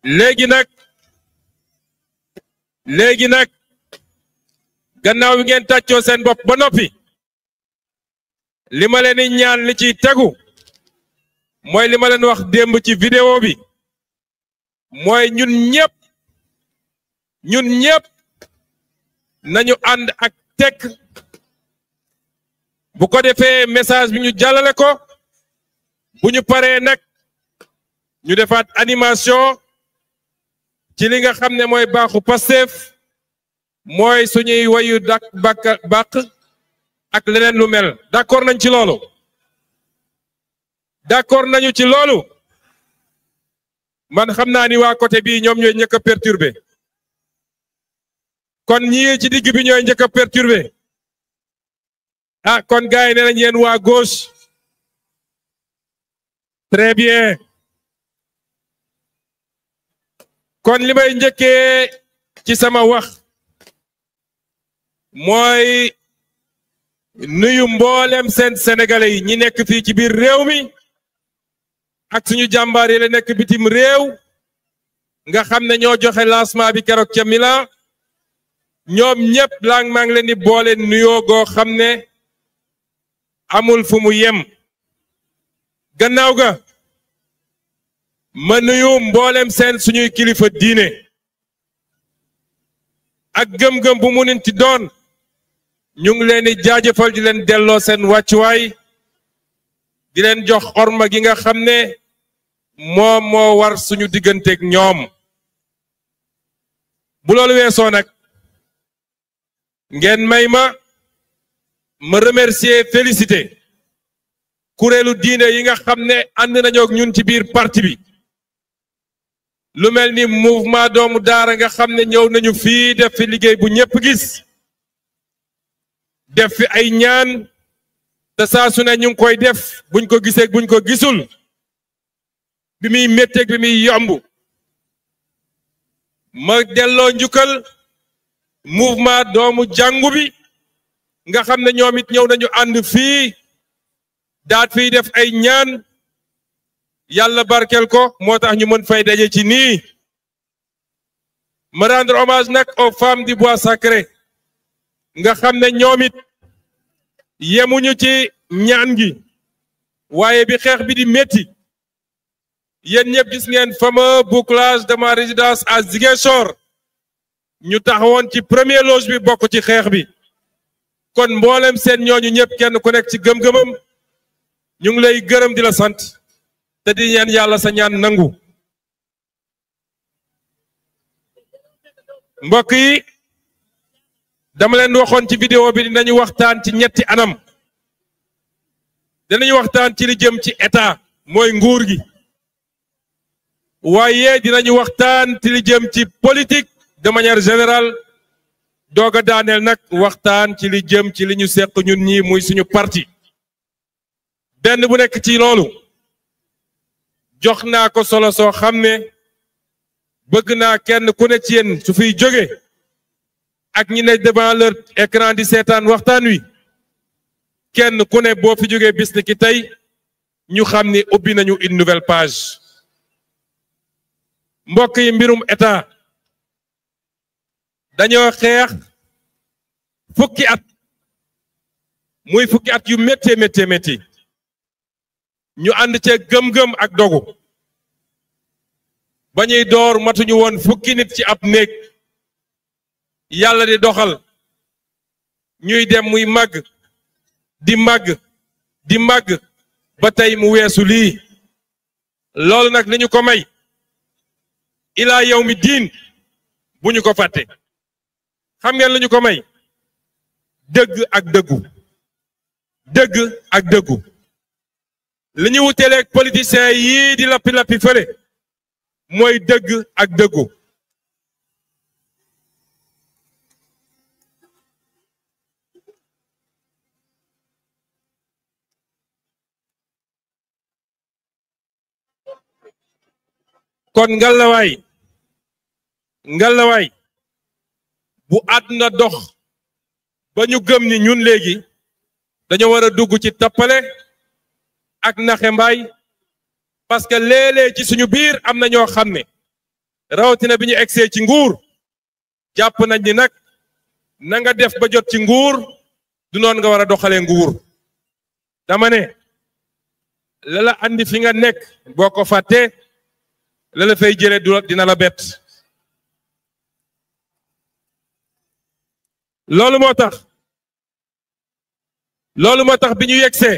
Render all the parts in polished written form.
léegi nag gannaaw bi ngeen tàccoo seen bopp ba noppi li ma leen di ñaan li ciy tegu mooy li ma leen wax démb ci vidéo bi mooy ñun ñëpp nañu ànd ak tekk bu ko defee message bi ñu jàllale ko bu ñu paree nag ñu defaat animation ci li nga xam ne mooy baaxu Pastef mooy suñuy wayu bàq ak leneen lu mel d'accord nañ ci loolu d'accord nañu ci loolu man xam naa ni waa côté bii ñoom ñooy njëkk a perturbé kon ñii ci digg bi ñooy njëkk a perturbé ah kon gars yi nee nañ yéen waa gauche très bien kon li may njëkkee ci sama wax mooy nuyu mboolem seen sénégalais yi ñi nekk fii ci biir réew mi ak suñu jàmbaar yi la nekk bitim réew nga xam ne ñoo joxe lancement bi keroog ca Milan ñoom ñëpp maa ngi leen di boole nuyoo goo xam ne amul fu mu yem gannaaw ga ma nuyu mboolem seen suñuy kilifa diine ak gëm-gëm bu mu nit ci doon ñu ngi leen di jaajëfal di leen delloo seen wàccuwaay di leen jox orma gi nga xam ne moom moo war suñu digganteeg ñoom bu loolu weesoo nag ngeen may ma remercier féliciter kuréelu diine yi nga xam ne ànd nañoo ak ñun ci biir parti bi lu mel ni mouvement doomu daara nga xam ne ñëw nañu fii def fi liggéey bu ñëpp gis def fi ay ñaan te saa su ne ñu ngi koy def buñ ko gisee buñ ko gisul bi muy métteeg bi muy yomb ma delloo njukkal mouvement doomu jàngu bi nga xam ne ñoom it ñëw nañu ànd fii daat fiy def ay ñaan yàlla barkel ko moo tax ñu mën fay daje ci nii ma rendre hommage nag aux femmes du bois sacré nga xam ne ñoom it yemuñu ci ñaan gi waaye bi xeex bi di métti yéen ñëpp gis ngeen fameux bouclage de ma résidence à Ziguinchor ñu taxawoon ci premier loge bi bokk ci xeex bi kon mboolem seen ñooñu ñëpp kenn ku nekk ci gëm-gëmam ñu ngi lay gërëm di la sant te di ñaan yàlla sa ñaan nangu mbokk yi dama leen waxoon ci vidéo bi dinañu waxtaan ci ñetti anam dinañu waxtaan ci li jëm ci état mooy nguur gi waaye dinañu waxtaan ci li jëm ci politique de manière générale doog a daaneel nag waxtaan ci li jëm ci li ñu seq ñun ñii muy suñu parti benn bu nekk ci loolu jox naa ko solo soo xam ne bëgg naa kenn ku ne ci yéen su fiy jóge ak ñi ne devant leur écran di seetaan waxtaan wi kenn ku ne boo fi jógee bis ni ki tey ñu xam ni ubbi nañu une nouvelle page mbokk yi mbirum état dañoo xeex fukki at muy fukki at yu métti ñu ànd cee gëm-gëm ak dogu ba ñuy door matuñu woon fukki nit ci ab néeg yàlla di doxal ñuy dem muy màgg di màgg ba tey mu weesu lii loolu nag li ñu ko may ilaa yawmi diin bu ñu ko fàtte xam ngeen lu ñu ko may dëgg ak dëggu li ñu wuteeleeg politiciens yii di lappi fële mooy dëgg ak dëggu kon ngalawaay bu àdduna dox ba ñu gëm ni ñun léegi dañoo war a dugg ci tappale ak naxe mbaay parce que léeg-léeg ci suñu biir am na ñoo xam ne rawatina bi ñu egsee ci nguur jàpp nañ ni nag na nga def ba jot ci nguur du noonu nga war a doxalee nguur dama ne la la andi fi nga nekk boo ko fàttee la la fay jëlee dina la bett loolu moo tax bi ñu yegsee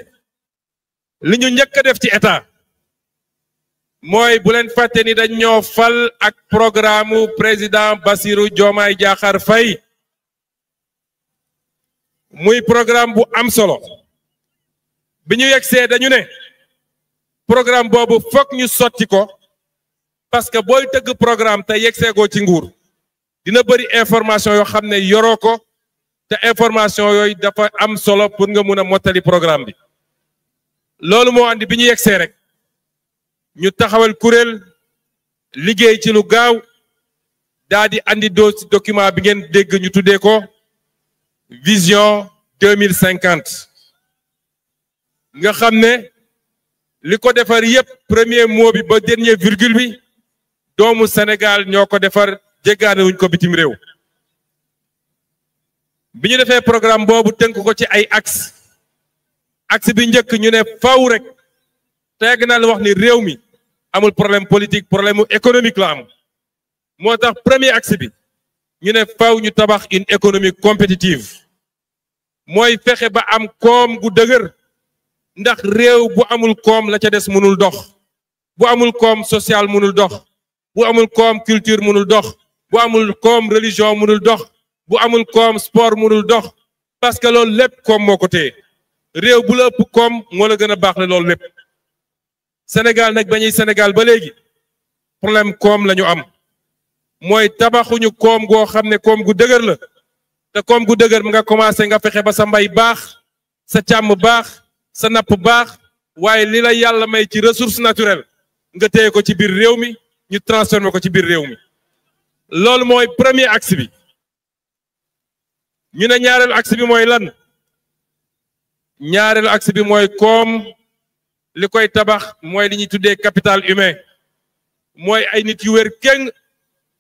li ñu njëkk a def ci état mooy bu leen fàtte ni dañ ñoo fal ak programme président Bassirou Diomaye Diakhar Faye muy programme bu am solo bi ñu yegsee dañu ne programme boobu fokk ñu sotti ko parce que booy tëgg programme te yegsee goo ci nguur dina bëri information yoo xam ne yoroo ko te information yooyu dafa am solo pour nga mun a mottali programme bi loolu moo andi bi ñu yegsee rek ñu taxawal kuréel liggéey ci lu gaaw daa di andi document bi ngeen dégg ñu tuddee ko vision 2050 nga xam ne li ko defar yépp premier mot bi ba dernier virgule bi doomu Sénégal ñoo ko defar jéggaane wuñ ko bitim réew bi ñu defee programme boobu tënk ko ci ay axe bi njëkk ñu ne faw rek te yàgg naa la wax ni réew mi amul problème politique problème économique la am moo tax premier axe bi ñu ne faw ñu tabax une économie compétitive mooy fexe ba am koom gu dëgër ndax réew bu amul koom la ca des mënul dox bu amul koom social mënul dox bu amul koom culture mënul dox bu amul koom religion mënul dox bu amul koom sport mënul dox parce que loolu lépp koom moo ko téye réew bu la ëpp koom moo la gën a baax le loolu lépp Sénégal nag bañuy Sénégal ba léegi problème koom la ñu am mooy tabaxuñu koom goo xam ne koom gu dëgër la te koom gu dëgër mi nga commencé nga fexe ba sa mbay baax sa càmm baax sa napp baax waaye li la yàlla may ci ressource naturelle nga téye ko ci biir réew mi ñu transformé ko ci biir réew mi loolu mooy premier axe bi ñu ne ñaareelu axe bi mooy lan ñaareelu axe bi mooy koom li koy tabax mooy li ñuy tuddee capital humain mooy ay nit yu wér kéng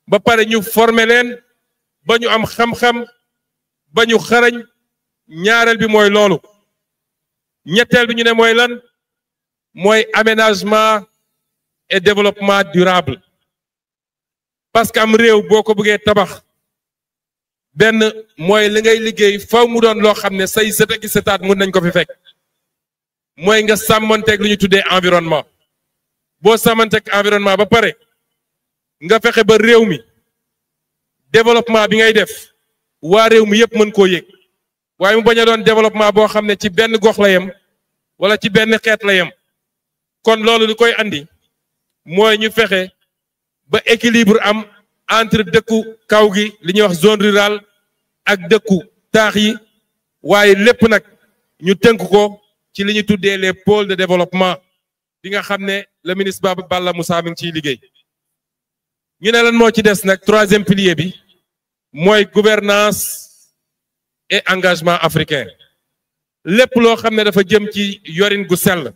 ba pare ñu former leen ba ñu am xam-xam ba ñu xarañ ñaareel bi mooy loolu ñetteel bi ñu ne mooy lan mooy aménagement et développement durable parce que am réew boo ko bëggee tabax benn mooy li ngay liggéey faw mu doon loo xam ne say sët ak sëtaat mun nañ ko fi fekk mooy nga sàmmanteeg lu ñu tuddee environnement boo sàmmanteeg environnement ba pare nga fexe ba réew mi développement bi ngay def waa réew mi yépp mën koo yëg waaye mu bañ a doon développement boo xam ne ci benn gox la yem wala ci benn xeet la yem kon loolu li koy andi mooy ñu fexe ba équilibre am entre dëkku kaw gi li ñuy wax zone rurale ak dëkku taax yi waaye lépp nag ñu tënk ko ci li ñu tuddee les pôles de développement bi nga xam ne le ministre Balla Moussa mi ngi ciy liggéey ñu ne lan moo ci des nag troisième pilier bi mooy gouvernance et engagement africain lépp loo xam ne dafa jëm ci yorin gu sell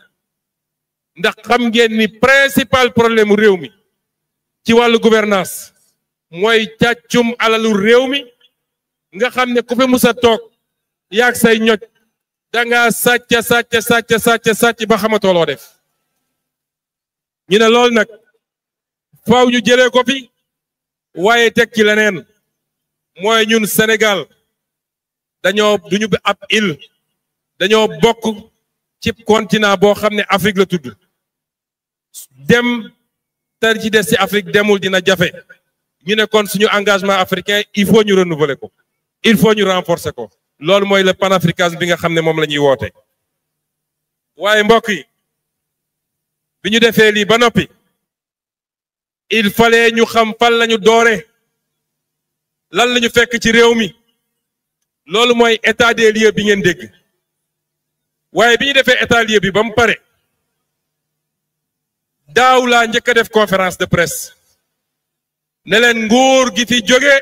ndax xam ngeen ni principal problème mu réew mi ci wàllu gouvernance mooy càccum alalu réew mi nga xam ne ku fi musa toog yaag say ñoj danga sàcc ba xamatoo loo def ñu ne loolu nag faaw ñu jëlee ko fi waaye teg ci leneen mooy ñun Sénégal duñu ab île dañoo bokk ci continent boo xam ne Afrique la tudd dem tar ci des ci Afrique demul dina jafe ñu ne kon suñu engagement africain il faut ñu renouveler ko il faut ñu renforcer ko loolu mooy le panafricanisme bi nga xam ne moom la ñuy woote waaye mbokk yi bi ñu defee lii ba noppi il fallait ñu xam fan lañu doore lan lañu fekk ci réew mi loolu mooy état des lieux bi ngeen dégg waaye bi ñu defee état lieu bi ba mu pare daaw laa njëkk a def conférence de presse ne leen nguur gi fi jóge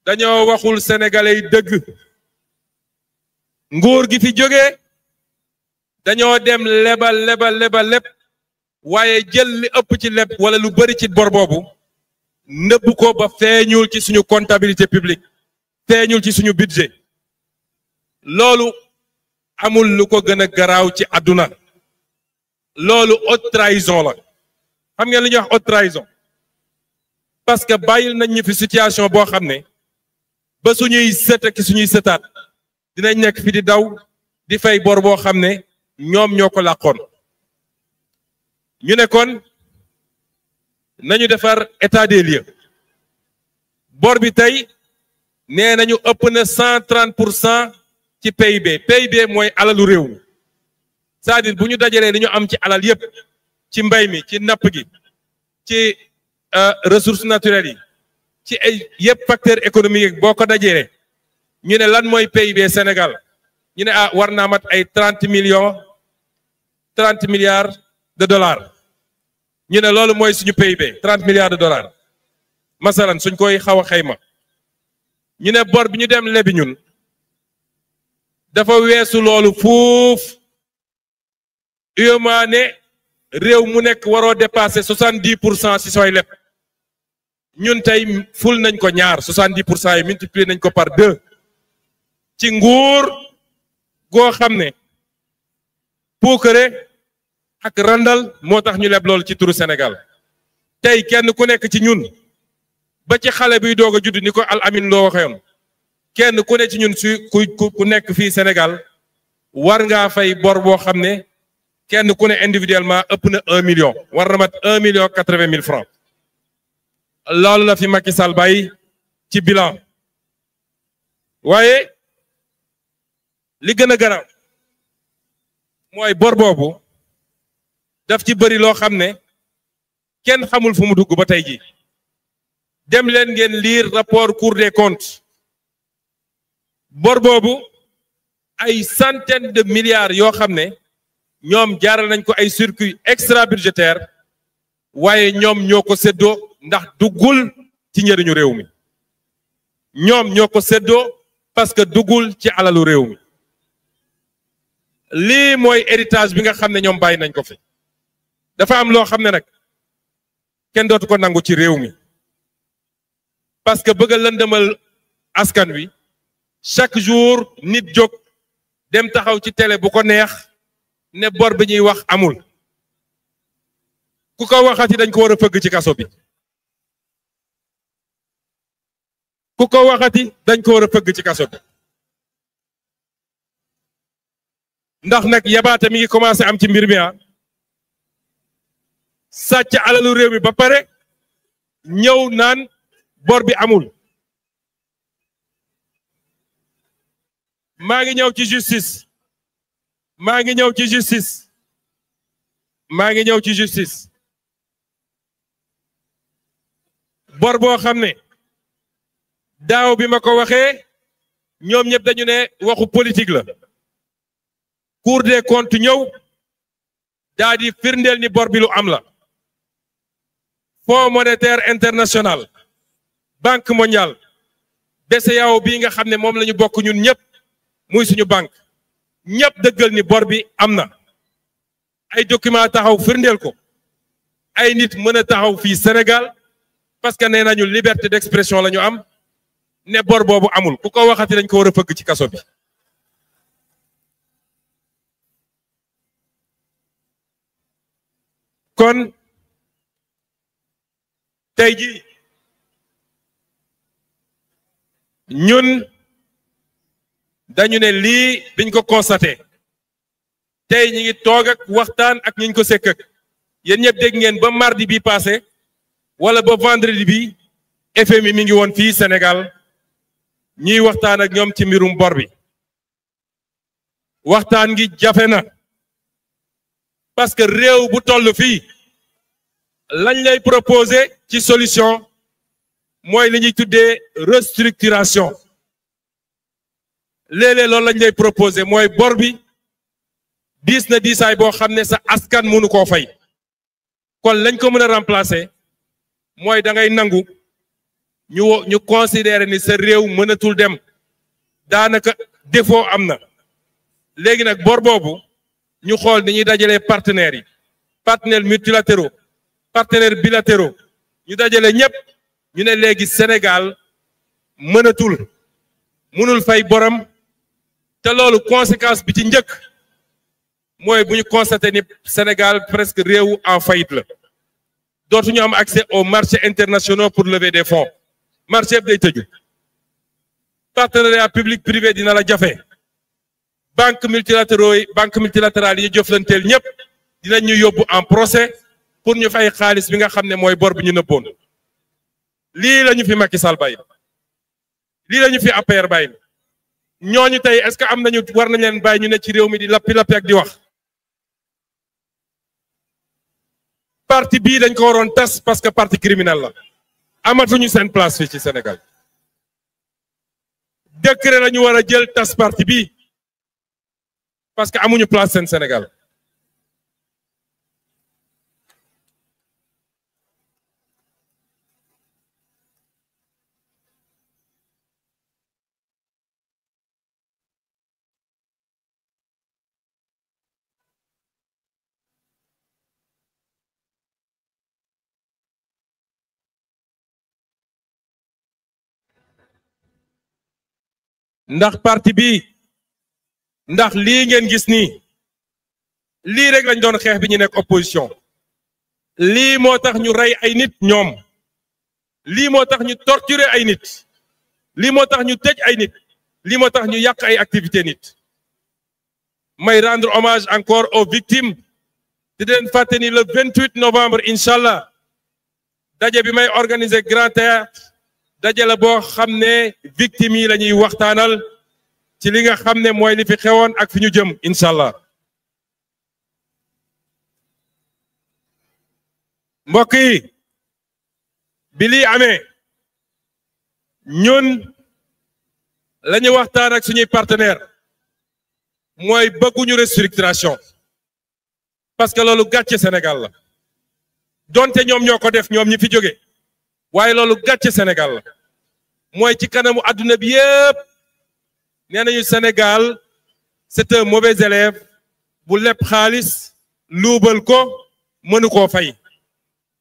dañoo waxul sénégalais yi dëgg nguur gi fi jóge dañoo dem lebal lépp waaye jël li ëpp ci leb wala lu bari ci bor boobu nëbb ko ba feeñul ci suñu comptabilité publique feeñul ci suñu budget loolu amul lu ko gën a garaaw ci àdduna loolu haute trahison la xam ngeen li ñuy wax haute trahison parce que bàyyil nañ ñu fi situation boo xam ne ba suñuy sët ak suñuy sëtaat dinañ nekk fi di daw di fay bor boo xam ne ñoom ñoo ko làqoon ñu ne kon nañu defar état des lieux bor bi tey nee nañu ëpp na 130% ci PIB PIB mooy alalu réew mi c'est-à-dire bu ñu dajalee li ñu am ci alal yépp ci mbay mi ci napp gi ci ressources naturelles yi ci ay yépp facteur économique boo ko dajalee ñu ne lan mooy PIB Sénégal ñu ne war naa mat ay 30 milliards de dollars ñu ne loolu mooy suñu PIB 30 milliards de dollars masalan suñ koy xaw a xayma ñu ne bor bi ñu dem lebi ñun dafa weesu loolu fuuf UEMOA ne réew mu nekk waroo dépasser 70% si sooy leb ñun tey ful nañ ko ñaar 70% yi multiplier nañ ko par 2 ci nguur goo xam ne puukare ak randal moo tax ñu leb loolu ci turu Sénégal tey kenn ku nekk ci ñun ba ci xale biy doog a judd ni ko Al Amin loo waxeyoon kenn ku ne ci ñun ku nekk fii Sénégal war ngaa fay bor boo xam ne kenn ku ne individuellement ëpp na 1 million war na mat 1,80 million francs loolu la fi Macky Sall bàyyi ci bilan waaye li gën a garaaw mooy bor boobu daf ci bëri loo xam ne kenn xamul fu mu dugg ba tey ji dem leen ngeen lire rapport Cour des comptes bor boobu ay centaines de milliards yoo xam ne ñoom jaaral nañ ko ay circuit extra budgétaire waaye ñoom ñoo ko séddoo ndax duggul ci njëriñu réew mi ñoom ñoo ko séddoo parce que duggul ci alalu réew mi lii mooy héritage bi nga xam ne ñoom bàyyi nañ ko fi dafa am loo xam ne nag kenn dootu ko nangu ci réew mi parce que bëgg a lëndëmal askan wi chaque jour nit jóg dem taxaw ci télé bu ko neex ne bor bi ñuy wax amul ku ko waxati dañ ko war a fëgg ci kaso bi ku ko waxati dañ ko war a fëgg ci kaso bi ndax nag yabaate mi ngi commencé am ci mbir mi sàcc alalu réew mi ba pare ñëw naan bor bi amul maa ngi ñëw ci justice maa ngi ñëw ci justice maa ngi ñëw ci justice bor boo xam ne daaw bi ma ko waxee ñoom ñëpp dañu ne waxu politique la Cour des comptes ñëw daa di firndeel ni bor bi lu am la Fonds monétaire international Banque mondiale BCEAO bii nga xam ne moom la ñu bokk ñun ñëpp muy suñu banque ñëpp dëggal ni bor bi am na ay document taxaw firndeel ko ay nit mën a taxaw fii Sénégal parce que nee nañu liberté d'expression la ñu am ne bor boobu amul ku ko waxati dañ ko war a fëgg ci kaso bi kon tey ji ñun dañu ne lii biñ ko constaté tey ñi ngi toog ak waxtaan ak ñiñ ko sekk ak yéen ñëpp dégg ngeen ba mardi bi passé wala ba vendredi bi FMI mi ngi woon fii Sénégal ñuy waxtaan ak ñoom ci mbirum bor bi waxtaan gi jafe na parce que réew bu toll fii lañ lay proposer ci solution mooy li ñuy tuddee restructuration léeg-léeg loolu lañ lay proposer mooy bor bi diis na diisaay boo xam ne sa askan mënu koo fay kon lañ ko mën a remplacer mooy da ngay nangu ñu considérer ni sa réew mënatul dem daanaka défaut am na léegi nag bor boobu ñu xool ni ñuy dajalee partenaires yi partenaires multilatéraux partenaires bilatéraux ñu dajale ñëpp ñu ne léegi Sénégal mënul fay borom te loolu conséquence bi ci njëkk mooy bu ñu constaté ni Sénégal presque réew en faillite la dootuñu am accès aux marchés internationaux pour lever des fonds marché bi day tëju partenariat public privé dina la jafe banque multilatérale yi jëflanteel ñëpp dinañ ñu yóbbu en procès pour ñu fay xaalis bi nga xam ne mooy bor bi ñu nëbboon lii la ñu fi Macky Sall bàyyi lii la ñu fi APR bàyyi ñooñu tey est-ce que am nañu war nañ leen bàyyi ñu ne ci réew mi di lappi ak di wax parti bii dañ ko waroon tas parce que parti criminel la amatuñu seen place fii ci Sénégal décret la ñu war a jël tas parti bii parce que amuñu place seen Sénégal ndax parti bi ndax lii ngeen gis nii lii rek lañ doon xeex bi ñu nekk opposition lii moo tax ñu rey ay nit ñoom lii moo tax ñu torturer ay nit lii moo tax ñu tëj ay nit lii moo tax ñu yàq ay activité nit may rendre hommage encore aux victimes di leen fàtte ni le 28 novembre incha allah daje bi may organiser Grand Théâtre daje la boo xam ne victimes yi la ñuy waxtaanal ci li nga xam ne mooy li fi xewoon ak fi ñu jëm incha allah mbokk yi bi lii amee ñun la ñu waxtaan ak suñuy partenaire mooy bëgguñu restructuration parce que loolu gàcce Sénégal la donte ñoom ñoo ko def ñoom ñi fi jóge waaye loolu gàcce Sénégal la mooy ci kanamu adduna bi yépp nee nañu Sénégal c'est un mauvais élève bu lepp xaalis luubal ko mënu koo fay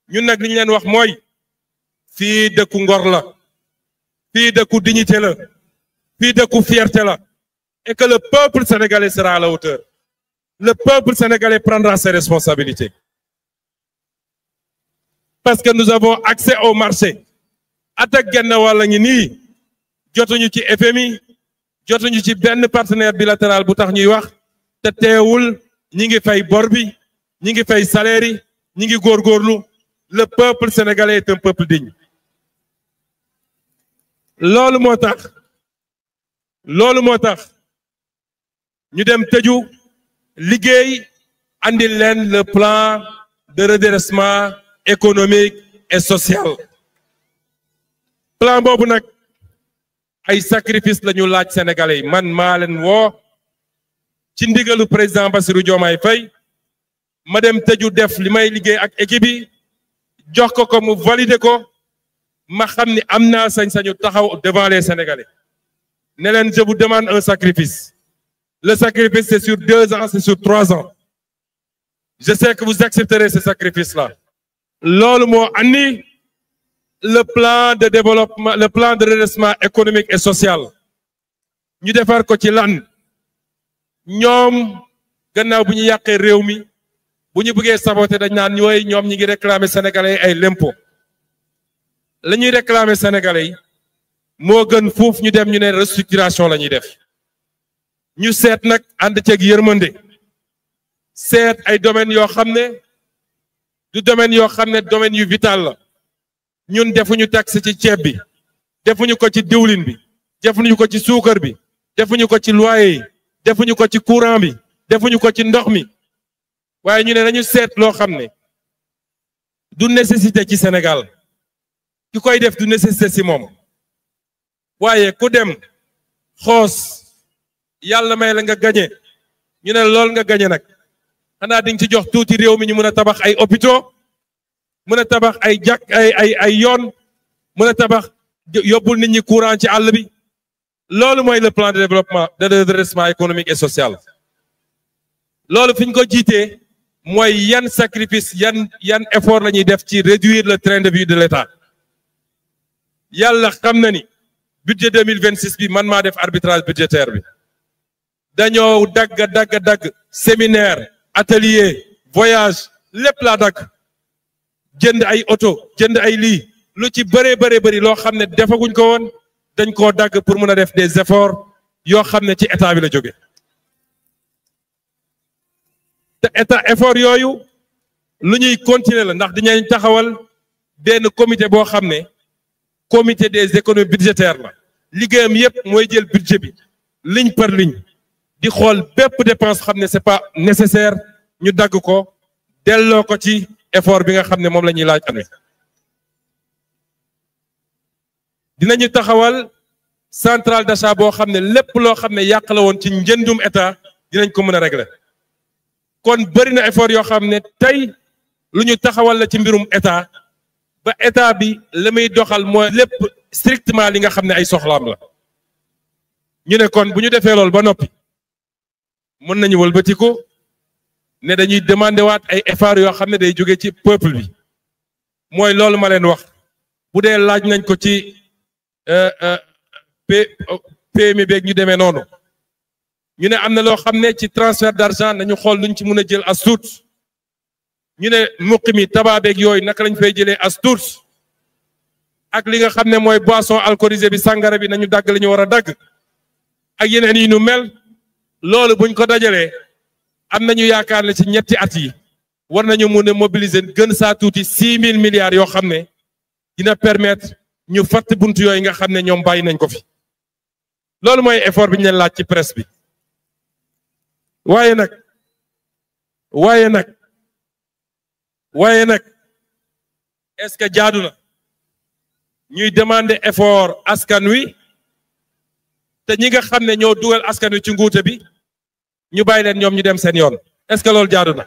ñun nag li ñu leen wax mooy fii dëkku ngor la fii dëkku dignité la fii dëkku fierté la et que le peuple sénégalais sera à la hauteur le peuple sénégalais prendra ses responsabilités parce que nous avons accès au marché attaque genn wàlla ngi nii jotuñu ci FMI jotuñu ci benn partenaire bilatéral bu tax ñuy wax te teewul ñi ngi fay bor bi ñi ngi fay salaire yi ñi ngi góorgóorlu le peuple sénégalais est un peuple digne loolu moo tax ñu dem tëju liggéey andil leen le plan de redressement économique et social plan boobu nag ay sacrifice la ñu laaj sénégalais yi man maa leen woo ci ndigalu président Bassirou Diomaye Faye ma dem tëju def li may liggéey ak équipe yi jox ko mu valider ko ma xam ni am naa sañ-sañu taxaw devant les sénégalais ne leen je vous demande un sacrifice le sacrifice c'est sur 2 ans c'est sur 3 ans je sais que vous accepterez ce sacrifice là loolu moo andi le plan de développement le plan de redressement économique et social ñu defar ko ci lan ñoom gannaaw bu ñu yàqee réew mi bu ñu bëggee saboter dañ naan ñooy ñoom ñi ngi réclamer sénégalais ay l'impôt la ñuy réclamer sénégalais yi moo gën fuuf ñu dem ñu ne restructuration la ñuy def ñu seet nag ànd ceeg yërmande seet ay domaines yoo xam ne du domaine yoo xam ne domaine yu vital la ñun defuñu taxe ci ceeb bi defuñu ko ci diwlin bi defuñu ko ci suukar bi defuñu ko ci loyer yi defuñu ko ci courant bi defuñu ko ci ndox mi waaye ñu ne nañu seet loo xam ne du nécessité ci Sénégal ki koy def du nécessité ci moom waaye ku dem xoos yàlla may la nga gañe ñu ne lool nga gañe nag xanaa di nga ci jox tuuti réew mi ñu mën a tabax ay hôpitaux mën a tabax ay jàkk ay yoon mën a tabax yóbbul nit ñi courant ci àll bi loolu mooy le plan de développement de redressement économique et social loolu fi ñu ko jiitee mooy yan sacrifice yan effort la ñuy def ci réduire le train de vie de l'État yàlla xam na ni budget 2026 bi man maa def arbitrage budgétaire bi dañoo dagg séminaire atelier voyage lépp laa dagg jënd ay oto jënd ay lii lu ci bëri loo xam ne defaguñ ko woon dañ koo dagg pour mën a def des efforts yoo xam ne ci état bi la jóge te état effort yooyu lu ñuy continuer la ndax dinañ taxawal benn comité boo xam ne comité des économies budgétaires la liggéeyam yépp mooy jël budget bi ligne par ligne di xool bépp dépense xam ne c'est pas nécessaire ñu dagg ko delloo ko ci effort bi nga xam ne moom la ñuy laaj amee dinañu taxawal centrale d'achat boo xam ne lépp loo xam ne yàq la woon ci njëndum état dinañ ko mën a régler kon bëri na effort yoo xam ne tey lu ñu taxawal la ci mbirum état ba état bi la muy doxal mooy lépp strictement li nga xam ne ay soxlaam la ñu ne kon bu ñu defee loolu ba noppi mën nañu wëlbatiku ne dañuy demander waat ay effort yoo xam ne day jóge ci peuple bi mooy loolu ma leen wax bu dee laaj nañ ko ci PMI beeg ñu demee noonu ñu ne am na loo xam ne ci transfert d'argent nañu xool luñ ci mën a jël as tuut ñu ne muqi mi tabac beeg yooyu naka lañ fay jëlee as tuut ak li nga xam ne mooy boisson alcoolisée bi sangara bi nañu dagg li ñu war a dagg ak yeneen yi nu mel loolu buñ ko dajalee am nañu yaakaar ne ci ñetti at yi war nañu mun a mobiliser gën saa tuuti 6 000 milliards yoo xam ne dina permettre ñu fatt buntu yooyu nga xam ne ñoom bàyyi nañ ko fi loolu mooy effort bi ñu leen laaj ci presse bi waaye nag est-ce que jaadu na ñuy demander effort askan wi te ñi nga xam ne ñoo dugal askan wi ci nguute bi ñu bàyyi leen ñoom ñu dem seen yoon est-ce que loolu jaadu na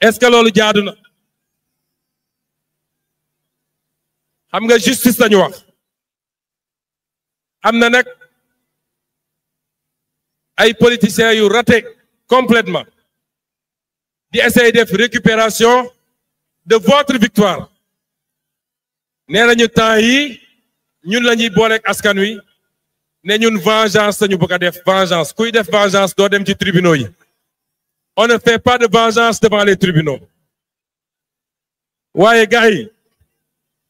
est-ce que loolu jaadu na xam nga justice lañu wax am na nag ay politiciens yu raté complètement di essayer def récupération de votre victoire nee nañu temps yi ñun la ñuy booleeg askan wi ne ñun vengeance lañu bëgg a def vengeance kuy def vengeance doo dem ci tribunaux yi on ne fait pas de vengeance devant les tribunaux waaye gars yi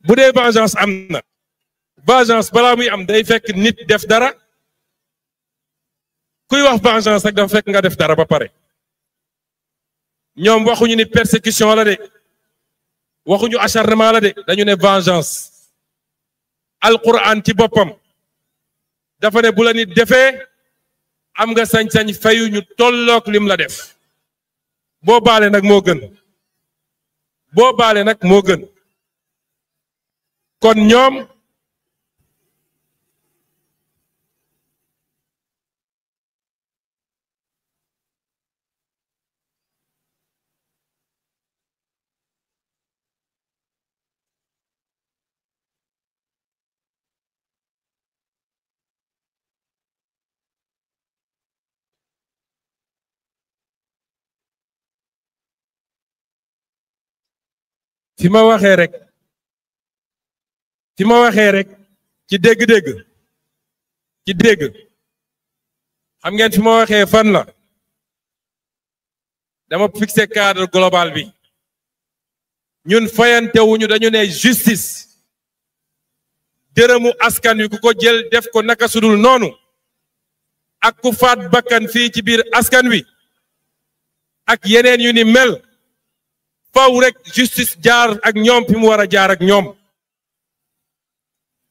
bu dee vengeance am na vengeance balaa muy am day fekk nit def dara kuy wax vengeance rek dafa fekk nga def dara ba pare ñoom waxuñu ni persécution la de waxuñu acharnement la de dañu ne vengeance alquran ci boppam dafa ne bu la nit defee am nga sañ-sañ fayu ñu tollook lim la def boo baale nag moo gën boo baale nag moo gën kon ñoom fi ma waxee rek ci dégg-dégg xam ngeen fi ma waxee fan la dama fixé cadre global bi ñun fayantewuñu dañu ne justice dërëmu askan wi ku ko jël def ko naka sudul noonu ak ku faat bakkan fii ci biir askan wi ak yeneen yu ni mel faw rek justice jaar ak ñoom fi mu war a jaar ak ñoom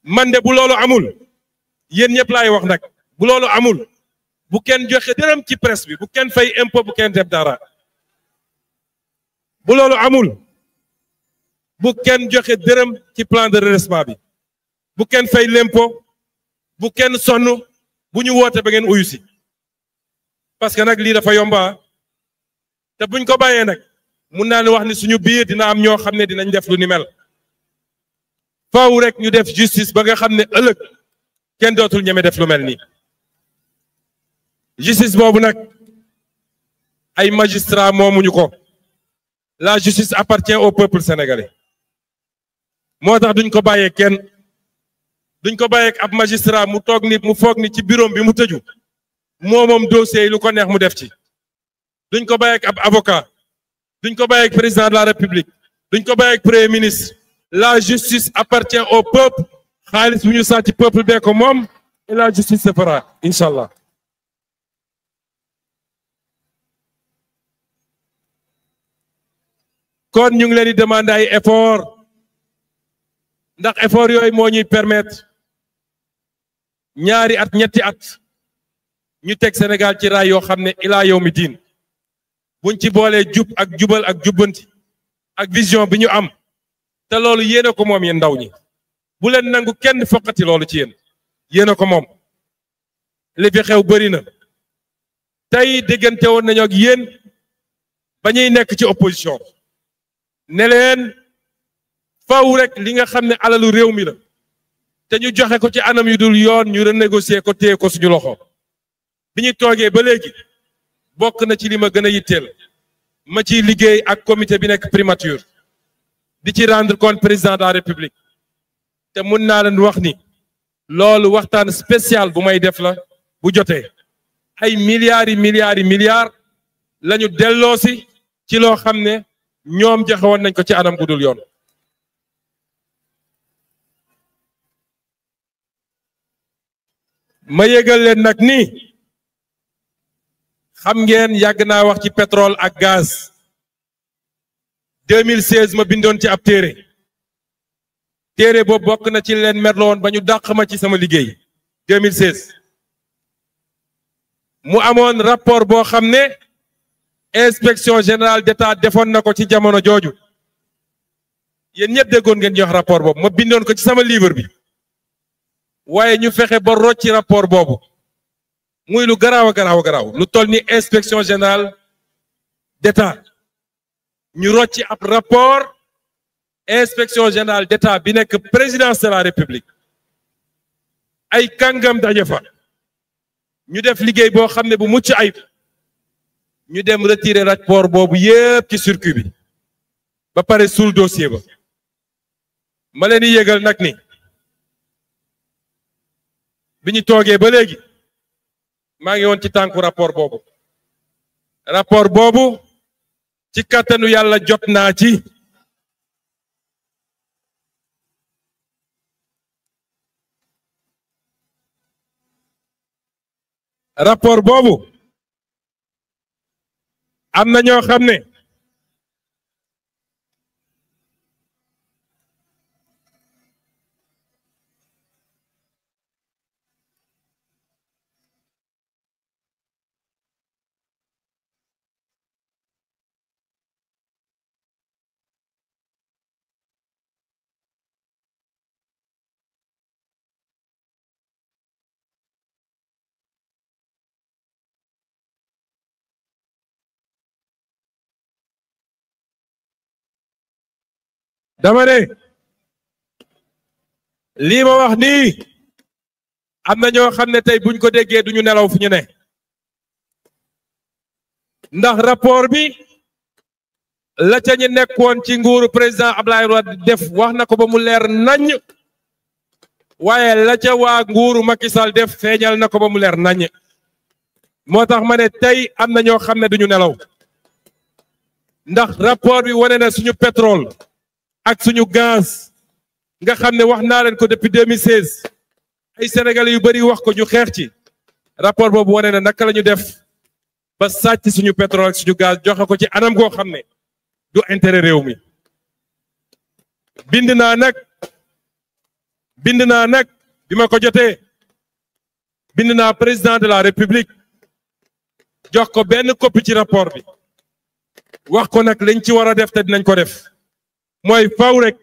man de bu loolu amul yéen ñëpp laay wax nag bu loolu amul bu kenn joxe dërëm ci presse bi bu kenn fay impôt bu kenn def dara bu loolu amul bu kenn joxe dërëm ci plan de redressement bi bu kenn fay l'impôt bu kenn sonn bu ñu woote ba ngeen uyu si parce que nag lii dafa yomba te buñ ko bàyyee nag mun naa ne wax ni suñu biir dina am ñoo xam ne dinañ def lu ni mel faaw rek ñu def justice ba nga xam ne ëllëg kenn dootul ñeme def lu mel nii justice boobu nag ay magistrat moomuñu ko la justice appartient au peuple sénégalais moo tax duñ ko bàyyee kenn duñ ko bàyyee ab magistrat mu toog ni mu foog ni ci bureau bi mu tëju moom dossier yi lu ko neex mu def ci duñ ko bàyyee ab avocat duñ ko bàyyee président de la république duñ ko bàyyee premier ministre la justice appartient au peuple xaalis bu ñu sàcc peuple bee ko moom et la justice se fera incha allah. kon ñu ngi leen di demander ay effort ndax effort yooyu moo ñuy permettre ñaari at ñetti at ñu teg Sénégal ci raay yoo xam ne ilaa yow mi diin buñ ci boolee jub ak jubal ak jubbanti ak vision bi ñu am te loolu yéen a ko moom yéen ndaw ñi bu leen nangu kenn foqati loolu ci yéen a ko moom li fi xew bëri na tey déggante woon nañu ak yéen ba ñuy nekk ci opposition ne leen faw rek li nga xam ne alalu réew mi la te ñu joxe ko ci anam yu dul yoon ñu renégocier ko téye ko suñu loxo bi ñu toogee ba léegi bokk na ci li ma gën a yitteel ma ciy liggéey ak comité bi nekk primature di ci rendre compte président de la république te mun naa leen wax ni loolu waxtaan spécial bu may def la bu jotee ay milliards lañu delloosi ci loo xam ne ñoom joxe woon nañ ko ci anam gu dul yoon. ma yëgal leen nag ni xam ngeen yàgg naa wax ci pétrole ak gaz 2016 ma bindoon ci ab téere boobu bokk na ci leen merlo woon ba ñu dàq ma ci sama liggéey 2016 mu amoon rapport boo xam ne inspection générale d'État defoon na ko ci jamono jooju yéen ñëpp déggoon ngeen jox rapport boobu ma bindoon ko ci sama livre bi waaye ñu fexe ba rocci rapport boobu muy lu garaaw a garaaw lu toll ni inspection générale d'État ñu rocci ab rapport inspection générale d'État bi nekk présidence de la république ay kàngam daje fa ñu def liggéey boo xam ne bu mucc ayib ñu dem retirer rapport boobu yépp ci circuit bi ba pare suul dossier ba ma leen di yégal nag ni bi ñu toogee ba léegi maa ngi woon ci tànku rapport boobu ci kàttanu yàlla jot naa ci rapport boobu am na ñoo xam ne dama ne lii ma wax nii am na ñoo xam ne tey buñ ko déggee duñu nelaw fu ñu ne ndax rapport bi la ca ñu nekkoon ci nguuru président Abdoulaye Wade def wax na ko ba mu leer naññ waaye la ca waa nguuru Macky Sall def feeñal na ko ba mu leer naññ moo tax ma ne tey am na ñoo xam ne duñu nelaw ndax rapport bi wane na suñu pétrole ak suñu gaz nga xam ne wax naa leen ko depuis 2016 ay sénégalais yu bari wax ko ñu xeex ci rapport boobu wane na naka la ñu def ba sàcc suñu pétrole ak suñu gaz joxe ko ci anam goo xam ne du intérêt réew mi. bind naa nag bi ma ko jotee bind naa président de la république jox ko benn copie ci rapport bi wax ko nag lañ ci war a def te dinañ ko def. mooy faw rek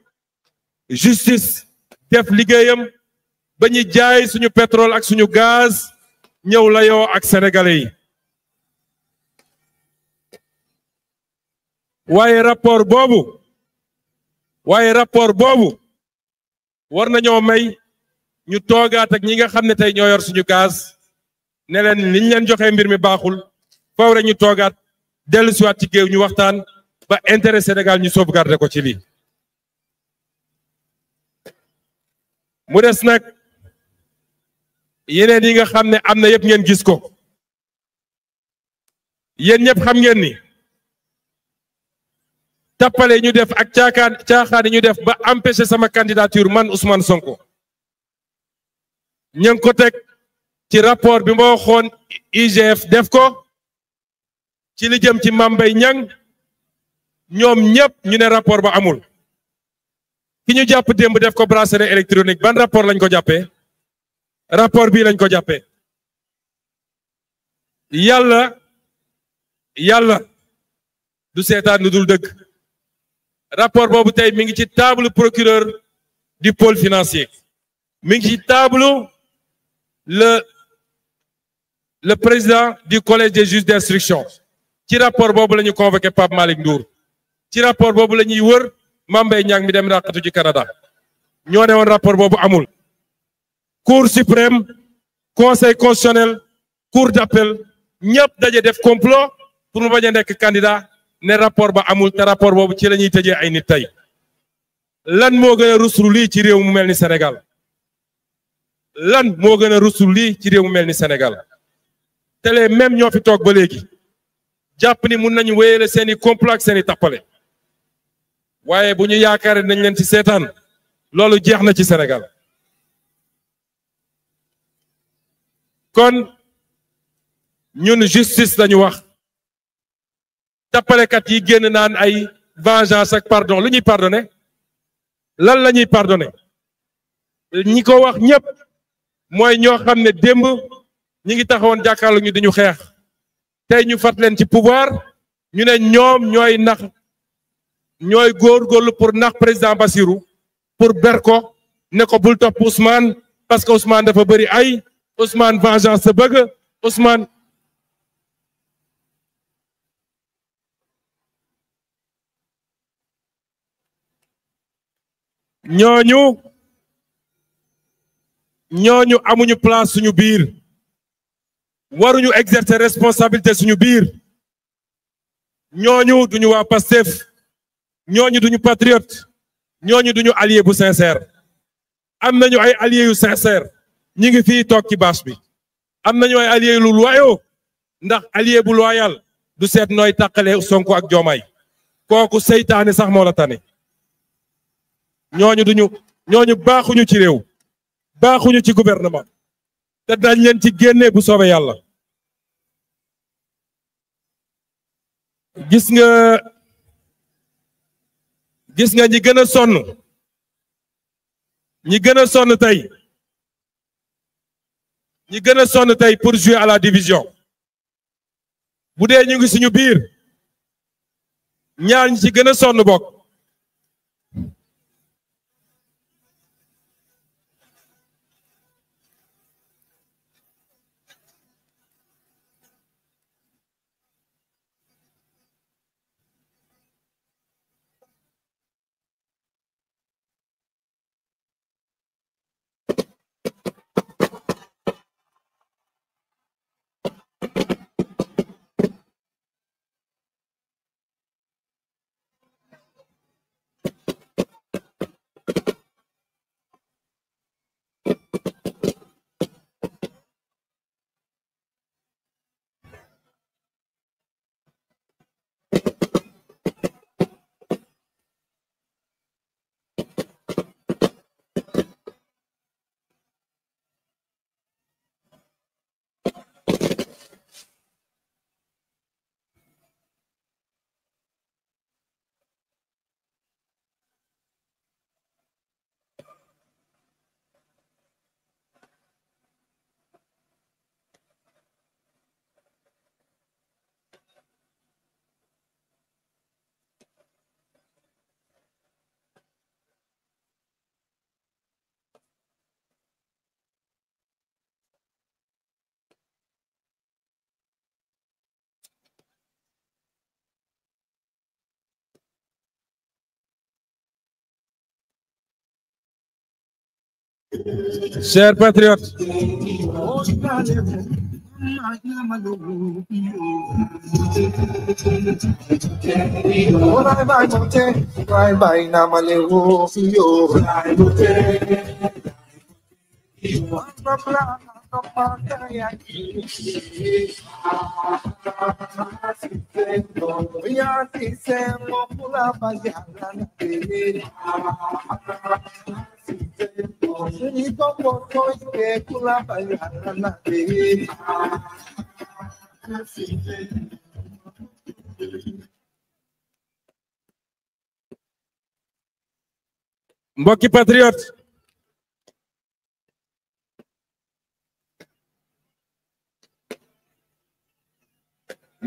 justice def liggéeyam ba ñu jaay suñu pétrole ak suñu gaz ñëw layoo ak sénégalais yi waaye rapport boobu war nañoo may ñu toogaat ak ñi nga xam ne tey ñoo yor suñu gaz ne leen liñ leen joxee mbir mi baaxul faw rek ñu toogaat dellu siwaat ci géew ñu waxtaan ba intérêt Sénégal ñu sauvegarder ko ci lii. mu des nag yeneen yi nga xam ne am na yëpp ngeen gis ko yéen ñëpp xam ngeen ni tappale ñu def ak caaxaan ñu def ba empêcher sama candidature man Ousmane Sonko ñu ngi ko teg ci rapport bi ma waxoon IGF def ko ci li jëm ci Mame Mbaye Niang ñoom ñëpp ñu ne rapport ba amul ki ñu jàpp démb def ko bracelet électronique ban rapport lañ ko jàppee rapport bii lañ ko jàppee yàlla du seetaan lu dul dëgg rapport boobu tey mi ngi ci table procureur du pôle financier mi ngi ci table le président du collège des juges d'instruction ci rapport boobu la ñu convoqué Pape Malick Ndour ci rapport boobu la ñuy wër Mame Mbaye Niang mi dem ràqatu ci Canada ñoo ne woon rapport boobu amul cour suprême conseil constitutionnel cour d'appel ñëpp daje def complot pour mu bañ a nekk candidat ne rapport ba amul te rapport boobu ci la ñuy tëjee ay nit tey lan moo gën a ruslu lii ci réew mu mel ni Sénégal lan moo gën a ruslu lii ci réew mu mel ni Sénégal te les mêmes ñoo fi toog ba léegi jàpp ni mun nañu wéyale seeni complot ak seeni tappale waaye bu ñu yaakaaree nañ leen ci seetaan loolu jeex na ci Sénégal kon ñun justice lañu wax tappalekat yi génn naan ay vengeance ak pardon lu ñuy pardonné lan la ñuy pardonné ñi ko wax ñëpp mooy ñoo xam ne démb ñi ngi taxawoon jàkkaarloo ñu dañu xeex tey ñu fat leen ci pouvoir ñu ne ñoom ñooy góorgóorlu pour nax président Bassirou pour ber ko ne ko bul topp Ousmane parce que Ousmane dafa bëri ay Ousmane vengeance sa bëgg Ousmane ñooñu amuñu place suñu biir waruñu exercer responsabilité suñu biir ñooñu duñu waa Pastef ñooñu duñu patriote ñooñu duñu allié bu sincère am nañu ay alliés yu sincère ñi ngi fii toog ci bâche bi am nañu ay alliés lu loyaux ndax allié bu loyal du seet nooy tàqale Sonko ak Diomaye kooku seytaane sax moo la tane ñooñu baaxuñu ci réew baaxuñu ci gouvernement te dañ leen ci génne bu soobee yàlla gis nga ñi gën a sonn ñi gën a sonn tey pour jouer à la division bu dee ñu ngi suñu biir ñaar ñi ci gën a sonn bokk Chers patriotes, mbokki patriote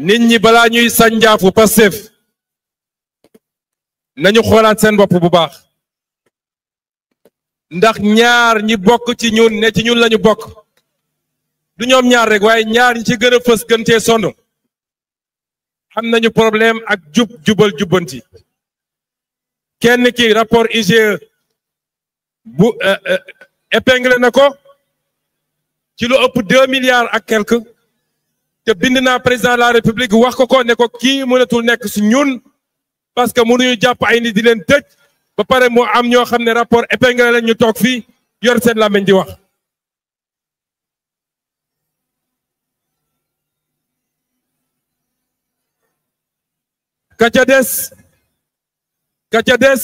nit ñi balaa ñuy sànjaafu Pastef nañu xoolaat seen bopp bu baax ndax ñaar ñi bokk ci ñun ne ci ñun lañu bokk du ñoom ñaar rek waaye ñaar ñi ci gën a fës gën cee sonn am nañu problème ak jubal jubbanti kenn ki rapport IGE bu épinglé na ko ci lu ëpp 2 milliards ak quelque te bind naa président de la république wax ko ne ko kii mënatul nekk si ñun parce que mënuñu jàpp ay nit di leen tëj ba pare moo am ñoo xam ne rapport épinglé lañ ñu toog fii yor seen làmmiñ di wax ka ca des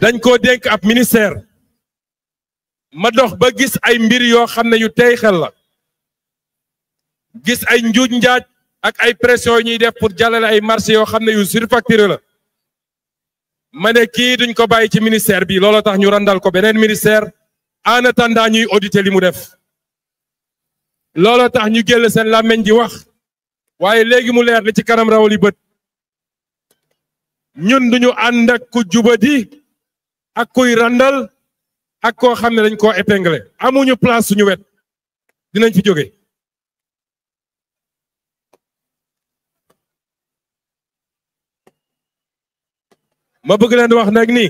dañ koo dénk ab ministère ma dox ba gis ay mbir yoo xam ne yu tey xel la gis ay njuuj njaaj ak ay pression yu ñuy def pour jàllale ay marché yoo xam ne yu surfacturé la ma ne kii duñ ko bàyyi ci ministère bi looloo tax ñu randal ko beneen ministère en attendant ñuy auditer li mu def looloo tax ñu génn seen làmmiñ di wax waaye léegi mu leer li ci kanam rawali bët ñun duñu ànd ak ku jubadi ak kuy randal ak koo xam ne dañ koo épinglé amuñu place suñu wet dinañ fi jóge ma bëgg leen wax nag ni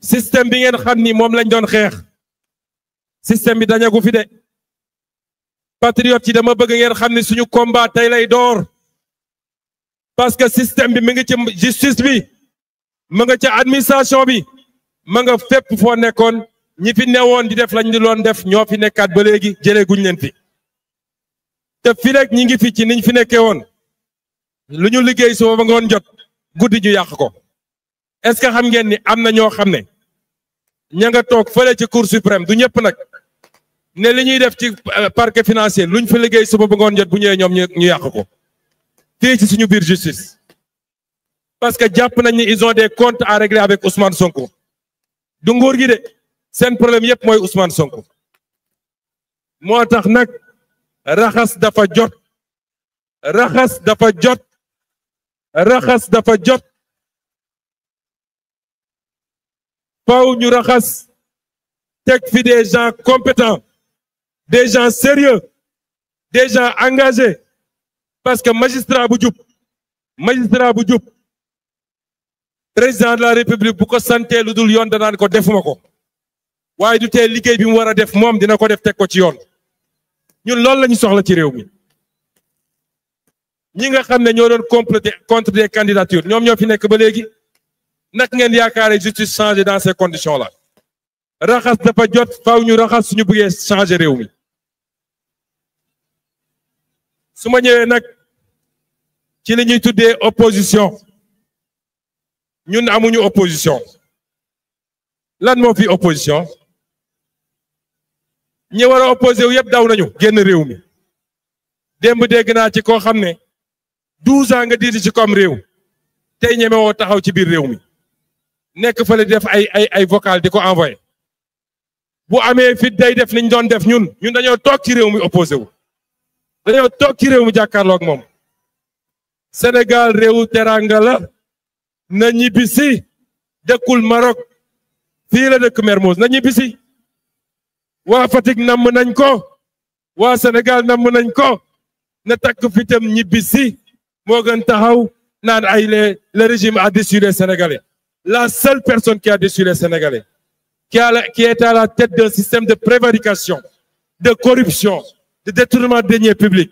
système bi ngeen xam ni moom lañ doon xeex système bi dañagu fi de patriote yi dama bëgg ngeen xam ni suñu combat tey lay door parce que système bi mi ngi ci justice bi ma nga ca administration bi ma nga fépp foo nekkoon ñi fi newoon di def lañ di doon def ñoo fi nekkaat ba léegi jëlee guñ leen fi te fi rek ñi ngi fi ci niñ fi nekkee woon lu ñu liggéey suba ba ngoon jot guddi ñu yàq ko est-ce que xam ngeen ni am na ñoo xam ne ña nga toog fële ci cour suprême du ñëpp nag ne li ñuy def ci parquet financier luñ fi liggéey suba ba ngoon jot bu ñëwee ñoom ñu yàq ko fii ci suñu biir justice parce que jàpp nañ ni ils ont des comptes à régler avec Ousmane Sonko du nguur gi de seen problème yëpp mooy Ousmane Sonko moo tax nag raxas dafa jot raxas dafa jot raxas dafa jot faw ñu raxas teg fi des gens compétents des gens sérieux des gens engagés parce que magistrat bu jub président de la république bu ko santee lu dul yoon danaan ko defuma ko waaye du tee liggéey bi mu war a def moom dina ko def teg ko ci yoon ñun loolu la ñu soxla ci réew mi ñi nga xam ne ñoo doon comploter contre des candidatures ñoom ñoo fi nekk ba léegi nag ngeen yaakaare justice changer dans ces conditions là raxas dafa jot faaw ñu raxas suñu bëggee changer réew mi su ma ñëwee nag ci li ñuy tuddee opposition ñun amuñu opposition lan moo fi opposition ñi war a opposé wu yëpp daw nañu génn réew mi démb dégg naa ci koo xam ne 12 ans nga diiti ci comme réew tey ñeme woo taxaw ci biir réew mi nekk fële di def ay vocal di ko envoyé bu amee fit day def niñ doon def ñun dañoo toog ci réew mi opposé wu dañoo toog ci réew mi jàkkaarloo ak moom Sénégal réewu teranga la na ñibbisi dëkkul Maroc fii la dëkk Mermoz na ñibbisi waa Fatick namm nañ ko waa Sénégal namm nañ ko na takk fitam ñibbisi moo gën taxaw naan ay le régime a déçu les Sénégalais la seule personne qui a déçu les Sénégalais qui est à la tête d'un système de prévarication de corruption, de détournement de deniers publics,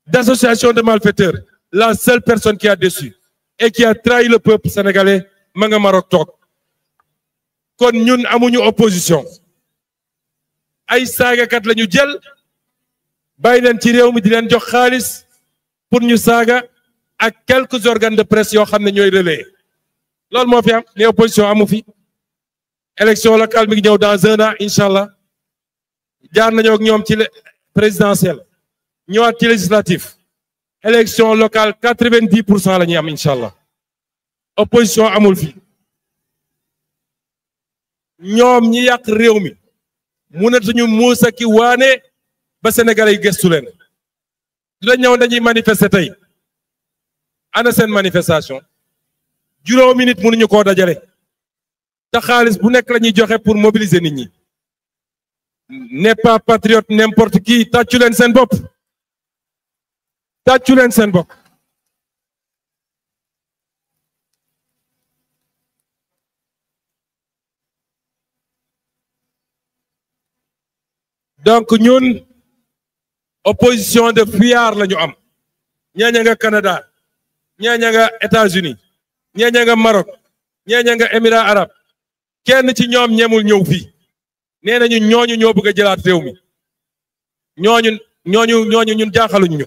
d'association de malfaiteurs. La seule personne qui a déçu et qui a trahi le peuple sénégalais, ma nga Maroc toog. Kon ñun amuñu opposition. Ay saagakat la ñu jël bàyyi leen ci réew mi di leen jox xaalis pour ñu saaga ak quelques organes de presse yoo xam ne ñooy relais. Loolu moo fi am ne opposition amu fi. Élection locale mi ngi ñëw dans 1 an incha allah jaar nañoo ak ñoom ci présidentielle ñëwaat ci législatif. Élection locale 90% la ñuy am incha allah opposition amul fi ñoom ñi yàq réew mi mënatuñu muusa ki waane ba Sénégalais yi gëstu leen dina ñëw dañuy manifester tey ana seen manifestation juróomi nit mënuñu koo dajale te xaalis bu nekk la ñuy joxe pour mobiliser nit ñi n'est pas patriote n'importe qui tàccu leen seen bopp tàccu leen seen bopp donc ñun opposition de fuyards la ñu am ñeeña nga Canada ñeeña nga États-Unis ñeeña nga Maroc ñeeña nga Émirats arabes kenn ci ñoom ñemul ñëw fii nee nañu ñooñu ñoo bëgg a jëlaat réew mi ñooñu ñun jaaxaluñ ñu.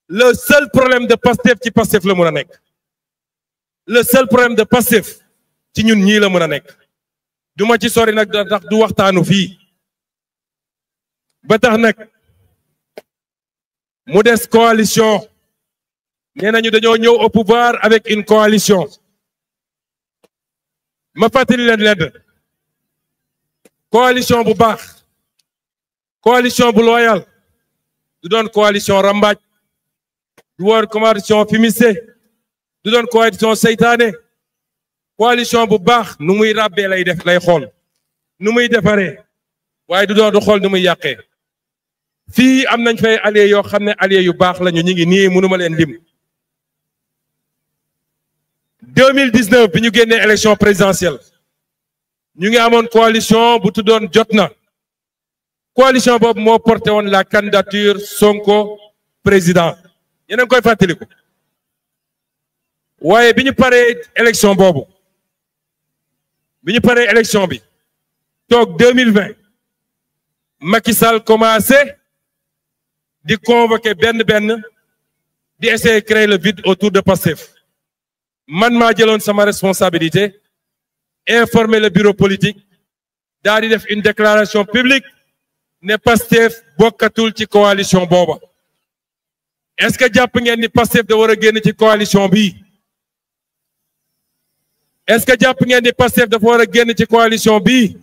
Le seul problème de Pastef ci Pastef la mën a nekk le seul problème de Pastef ci ñun ñii la mën a nekk du ma ci sori nag ndax du waxtaanu fii ba tax nag mu des coalition nee nañu dañoo ñëw au pouvoir avec une coalition ma fàttali leen lenn coalition bu baax coalition bu loyal du doon coalition rambaaj du woon coalition fumiste du doon coalition seytaane coalition bu baax nu muy ràbbee lay def lay xool nu muy defaree waaye du doon du xool nu muy yàqee fii am nañ fay alliés yoo xam ne alliés yu baax lañu ñu ngi nii mënuma leen lim 2019 bi ñu génnee élection présidentielle ñu ngi amoon coalition bu tuddoon Jotna coalition boobu moo porté woon la candidature Sonko président yéen a ngi koy fàttaliku waaye bi ñu paree élection boobu bi ñu paree élection bi toog 2020 Macky Sall commencé di convoquer benn di essayer de créer le vide autour de Pastef man maa jëloon sama responsabilité informer le bureau politique daal di def une déclaration publique ne Pastef bokkatul ci coalition booba est-ce que jàpp ngeen ni Pastef da war a génn ci coalition bii est-ce que jàpp ngeen ni Pastef dafa war a génn ci coalition bii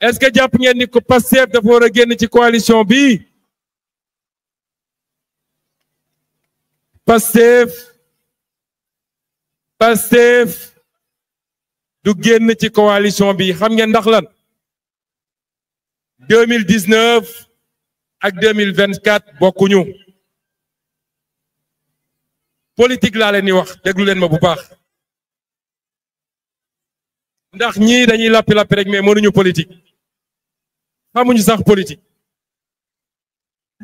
est-ce que jàpp ngeen ni Pastef dafa war a génn ci coalition bii Pastef du génn ci coalition bi xam ngeen ndax lan 2019 ak 2024 bokkuñu politique laa leen di wax déglu leen ma bu baax ndax ñii dañuy lappi rek mais mënuñu politique xamuñu sax politique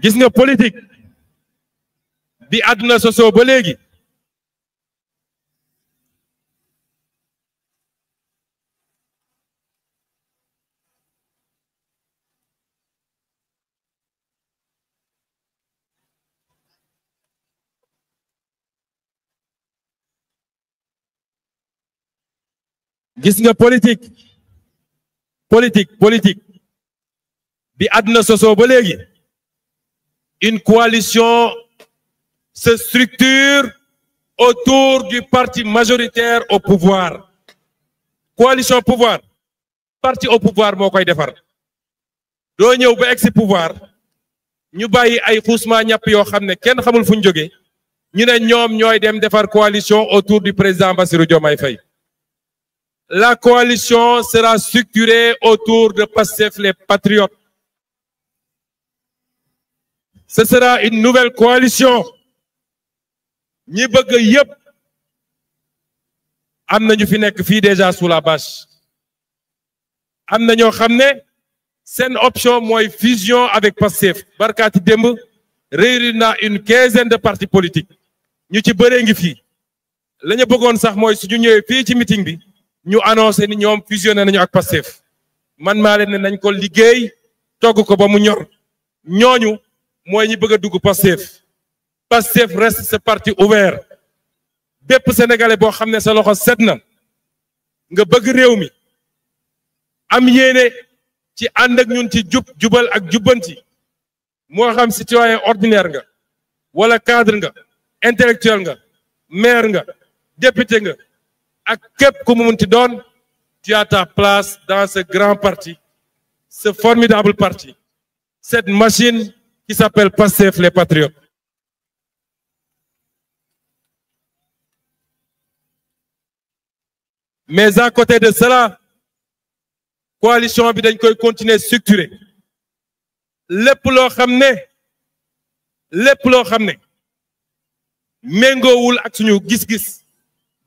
gis nga politique bi àdduna sosoo ba léegi gis nga politique bi àdduna sosoo ba léegi une coalition se structure autour du parti majoritaire au pouvoir coalition pouvoir parti au pouvoir moo koy defar doo ñëw ba egsi pouvoir ñu bàyyi ay xuusma ñàpp yoo xam ne kenn xamul fu ñu jóge ñu ne ñoom ñooy dem defar coalition autour du président Bassirou Diomaye Faye. La coalition sera structurée autour de Pastef les Patriotes. Ce sera une nouvelle coalition. ñi bëgg yépp am na ñu fi nekk fii déjà sous la bâche. am na ñoo xam ne seen option mooy fusion avec Pastef barkaati démb réunir na une 15aine de partis politiques ñu ci bëree ngi fii la ñu bëggoon sax mooy suñu ñëwee fii ci meeting bi ñu annoncé ni ñoom fusionné nañu ak Pastef man maa leen ne nañ ko liggéey togg ko ba mu ñor ñooñu mooy ñi bëgg a dugg Pastef reste ce parti ouvert bépp sénégalais boo xam ne sa loxo set na nga bëgg réew mi am yéene ci ànd ak ñun ci jubal ak jubbanti moo xam citoyen ordinaire nga wala cadre nga intellectuel nga maire nga député nga ak képp ku mu munti doon tu as ta place dans ce grand parti ce formidable parti cette machine qui s'appelle Pastef les Patriotes. Mais à côté de cela coalition bi dañ koy continuer structurer lépp loo xam ne méngoowul ak suñu gis-gis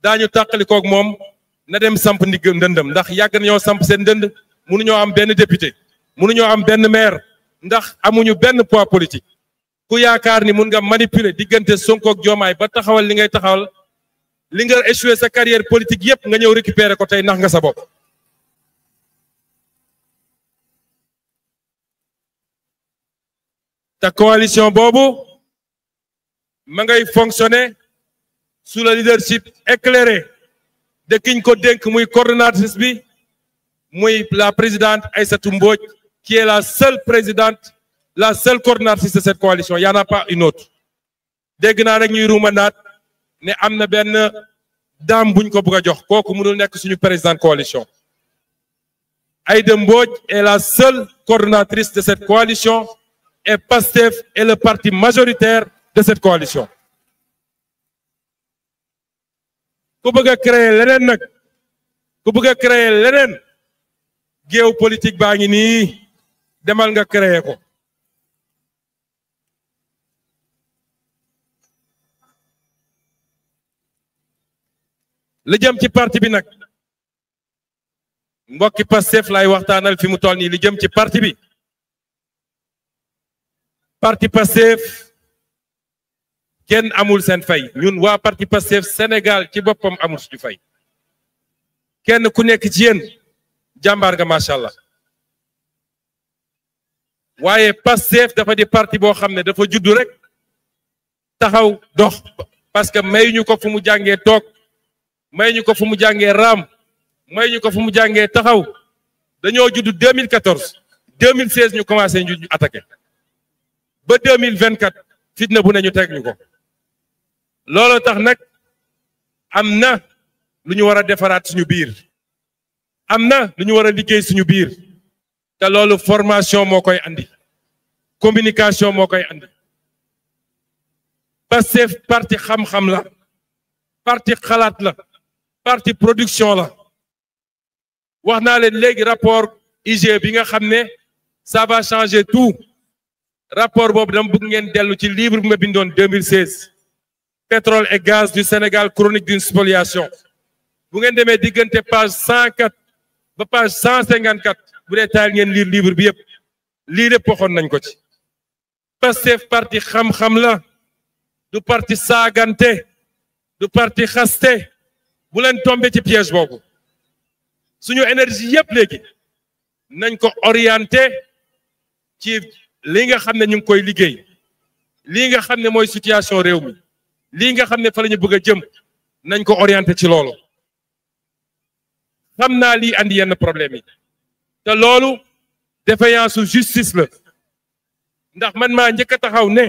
daañu tàqalikoog moom na dem samp ndigg ndëndëm ndax yàgg nañoo samp seen ndënd mënuñoo am benn député mënuñoo am benn maire ndax amuñu benn poids politique ku yaakaar ni mun nga manipuler diggante Sonko ak Diomaye ba taxawal li ngay taxawal li nga échoué sa carrière politique yépp nga ñëw récupérer ko tey nax nga sa bopp. ta coalition boobu ma ngay fonctionner sous le leadership éclairé de kiñ ko dénk muy coordonnatrice bi muy la présidente Aïssatou Mbodj qui est la seule présidente la seule coordonnatrice de cette coalition il y en a pas une autre dégg naa rek ñuy ruumandaat ne am na benn dame buñ ko bëgg a jox kooku mënul nekk suñu président coalition Aïda Mbodj est la seule coordonnatrice de cette coalition et Pastef est le parti majoritaire de cette coalition. ku bëgg a créer leneen nag ku bëgg a créer leneen géew politique baa ngi nii demal nga créer ko. li jëm ci parti bi nag mbokki Pastef lay waxtaanal fi mu toll nii li jëm ci parti bi. parti Pastef kenn amul seen fay ñun waa parti Pastef Sénégal ci boppam amul suñu fay kenn ku nekk ci yéen jàmbaar nga macha allah waaye Pastef dafa di parti boo xam ne dafa juddu rek taxaw dox parce que mayuñu ko fu mu jàngee toog mayuñu ko fu mu jàngee raam mayuñu ko fu mu jàngee taxaw dañoo juddu 2014 2016 ñu commencé ñu attaqué. ba 2024 fitna bu ne ñu teg ñu ko loolu tax nag am na lu ñu war a defaraat suñu biir am na lu ñu war a liggéey suñu biir te loolu formation moo koy andi communication moo koy andi Pastef parti xam-xam la parti xalaat la parti production la wax naa leen léegi rapport IG bi nga xam ne ça va changer tout. rapport boobu dama bëgg ngeen dellu ci livre bi ma bindoon 2016 pétrole et gaz du Sénégal chronique d'une spoliation bu ngeen demee diggante page 104 ba page 154 bu dee taal ngeen lire livre bi yëpp lii lépp waxoon nañ ko ci. Pastef parti xam-xam la du parti saagante du parti xaste bu leen tombé ci piège boobu suñu énergie yëpp léegi nañ ko orienté ci. lii nga xam ne ñu ngi koy liggéey lii nga xam ne mooy situation réew mi lii nga xam ne fa la ñu bëgg a jëm nañ ko orienté ci loolu xam naa lii andi yenn problème yi te loolu défaillance su justice la ndax man maa njëkk a taxaw ne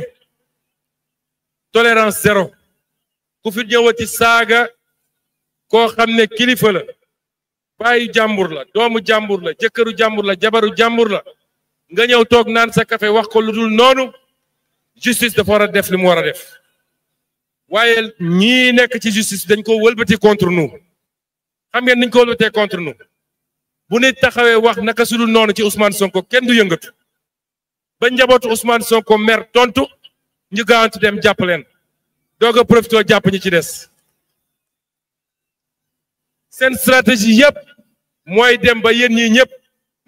tolérance zéro ku fi ñëwati saaga koo xam ne kilifa la baayu jàmbur la doomu jàmbur la jëkkëru jàmbur la jabaru jàmbur la nga ñëw toog naan sa café wax ko lu dul noonu justice dafa war a def li mu war a def waaye ñii nekk ci justice dañ ko wëlbati contre nous xam ngeen niñ ko wëlbatee contre nous bu nit taxawee wax naka su dul noonu ci Ousmane Sonko kenn du yëngatu ba njabootu Ousmane Sonko mer tontu ñu gaawantu dem jàpp leen doog a profité jàpp ñi ci des seen stratégie yëpp mooy dem ba yéen ñii ñëpp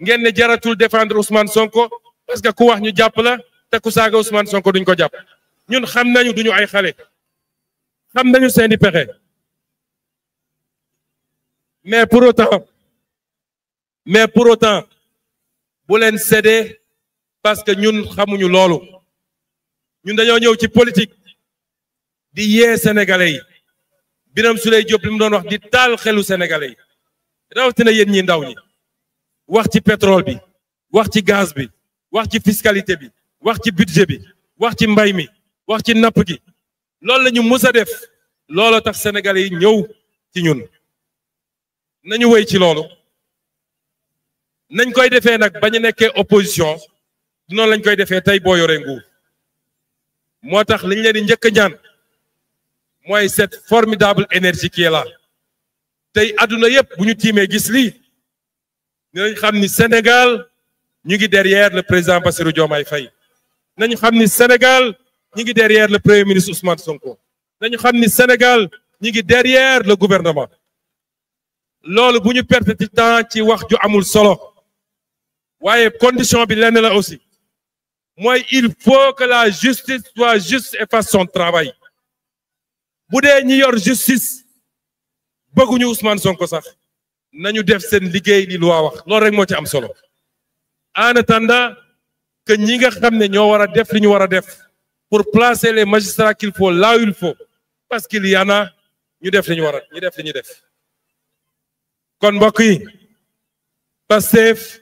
ngeen ne jaratul défendre Ousmane Sonko parce que ku wax ñu jàpp la te ku saaga Ousmane Sonko duñ ko jàpp ñun xam nañu duñu ay xale xam nañu seeni pexe mais pour autant bu leen céder parce que ñun xamuñu loolu ñun dañoo ñëw ci politique di yee sénégalais yi Birame Souleye Diop li mu doon wax di taal xelu sénégalais yi rawatina yéen ñi ndaw ñi wax ci pétrole bi wax ci gaz bi wax ci fiscalité bi wax ci budget bi wax ci mbay mi wax ci napp gi loolu la ñu mës a def looloo tax sénégalais yi ñëw ci ñun nañu wéy ci loolu nañ koy defee nag bañu nekkee opposition noonu lañ koy defee tey boo yoree nguur moo tax liñ leen di njëkk a ñaan mooy cette formidable énergie qui est là tey àdduna yépp bu ñu tiimee gis lii dinañ xam ni Sénégal ñu ngi derrière le président Bassirou Diomaye Faye nañu xam ni Sénégal ñu ngi derrière le premier ministre Ousmane Sonko nañu xam ni Sénégal ñu ngi derrière le gouvernement loolu bu ñu perte ci temps ci wax ju amul solo waaye condition bi lenn la aussi mooy il faut que la justice soit juste et fasse son travail bu dee ñi yor justice bëgguñu Ousmane Sonko sax nañu def seen liggéey li loi wax loolu rek moo ci am solo en attendant que ñi nga xam ne ñoo war a def li ñu war a def pour placer les magistrats qu'il faut là où il faut parce qu'il y en a ñu def li ñu war a ñu def li ñu def kon mbokk yi Pastef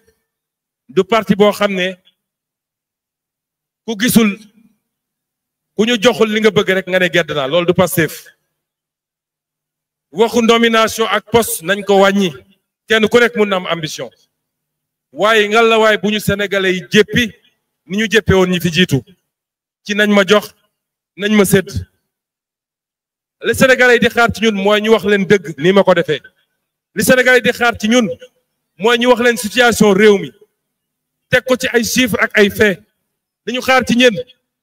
du parti boo xam ne ku gisul ku ñu joxul li nga bëgg rek nga ne gedd naa loolu du Pastef waxu nomination ak poste nañ ko wàññi kenn ku nekk mun na am ambition waaye ngal la waaye bu ñu sénégalais yi jéppi ni ñu jéppe woon ñi fi jiitu ci nañ ma jox nañ ma sédd li sénégalais yi di xaar ci ñun mooy ñu wax leen dëgg ni ma ko defee li sénégalais yi di xaar ci ñun mooy ñu wax leen situation réew mi teg ko ci ay chiffres ak ay faits li ñu xaar ci ñun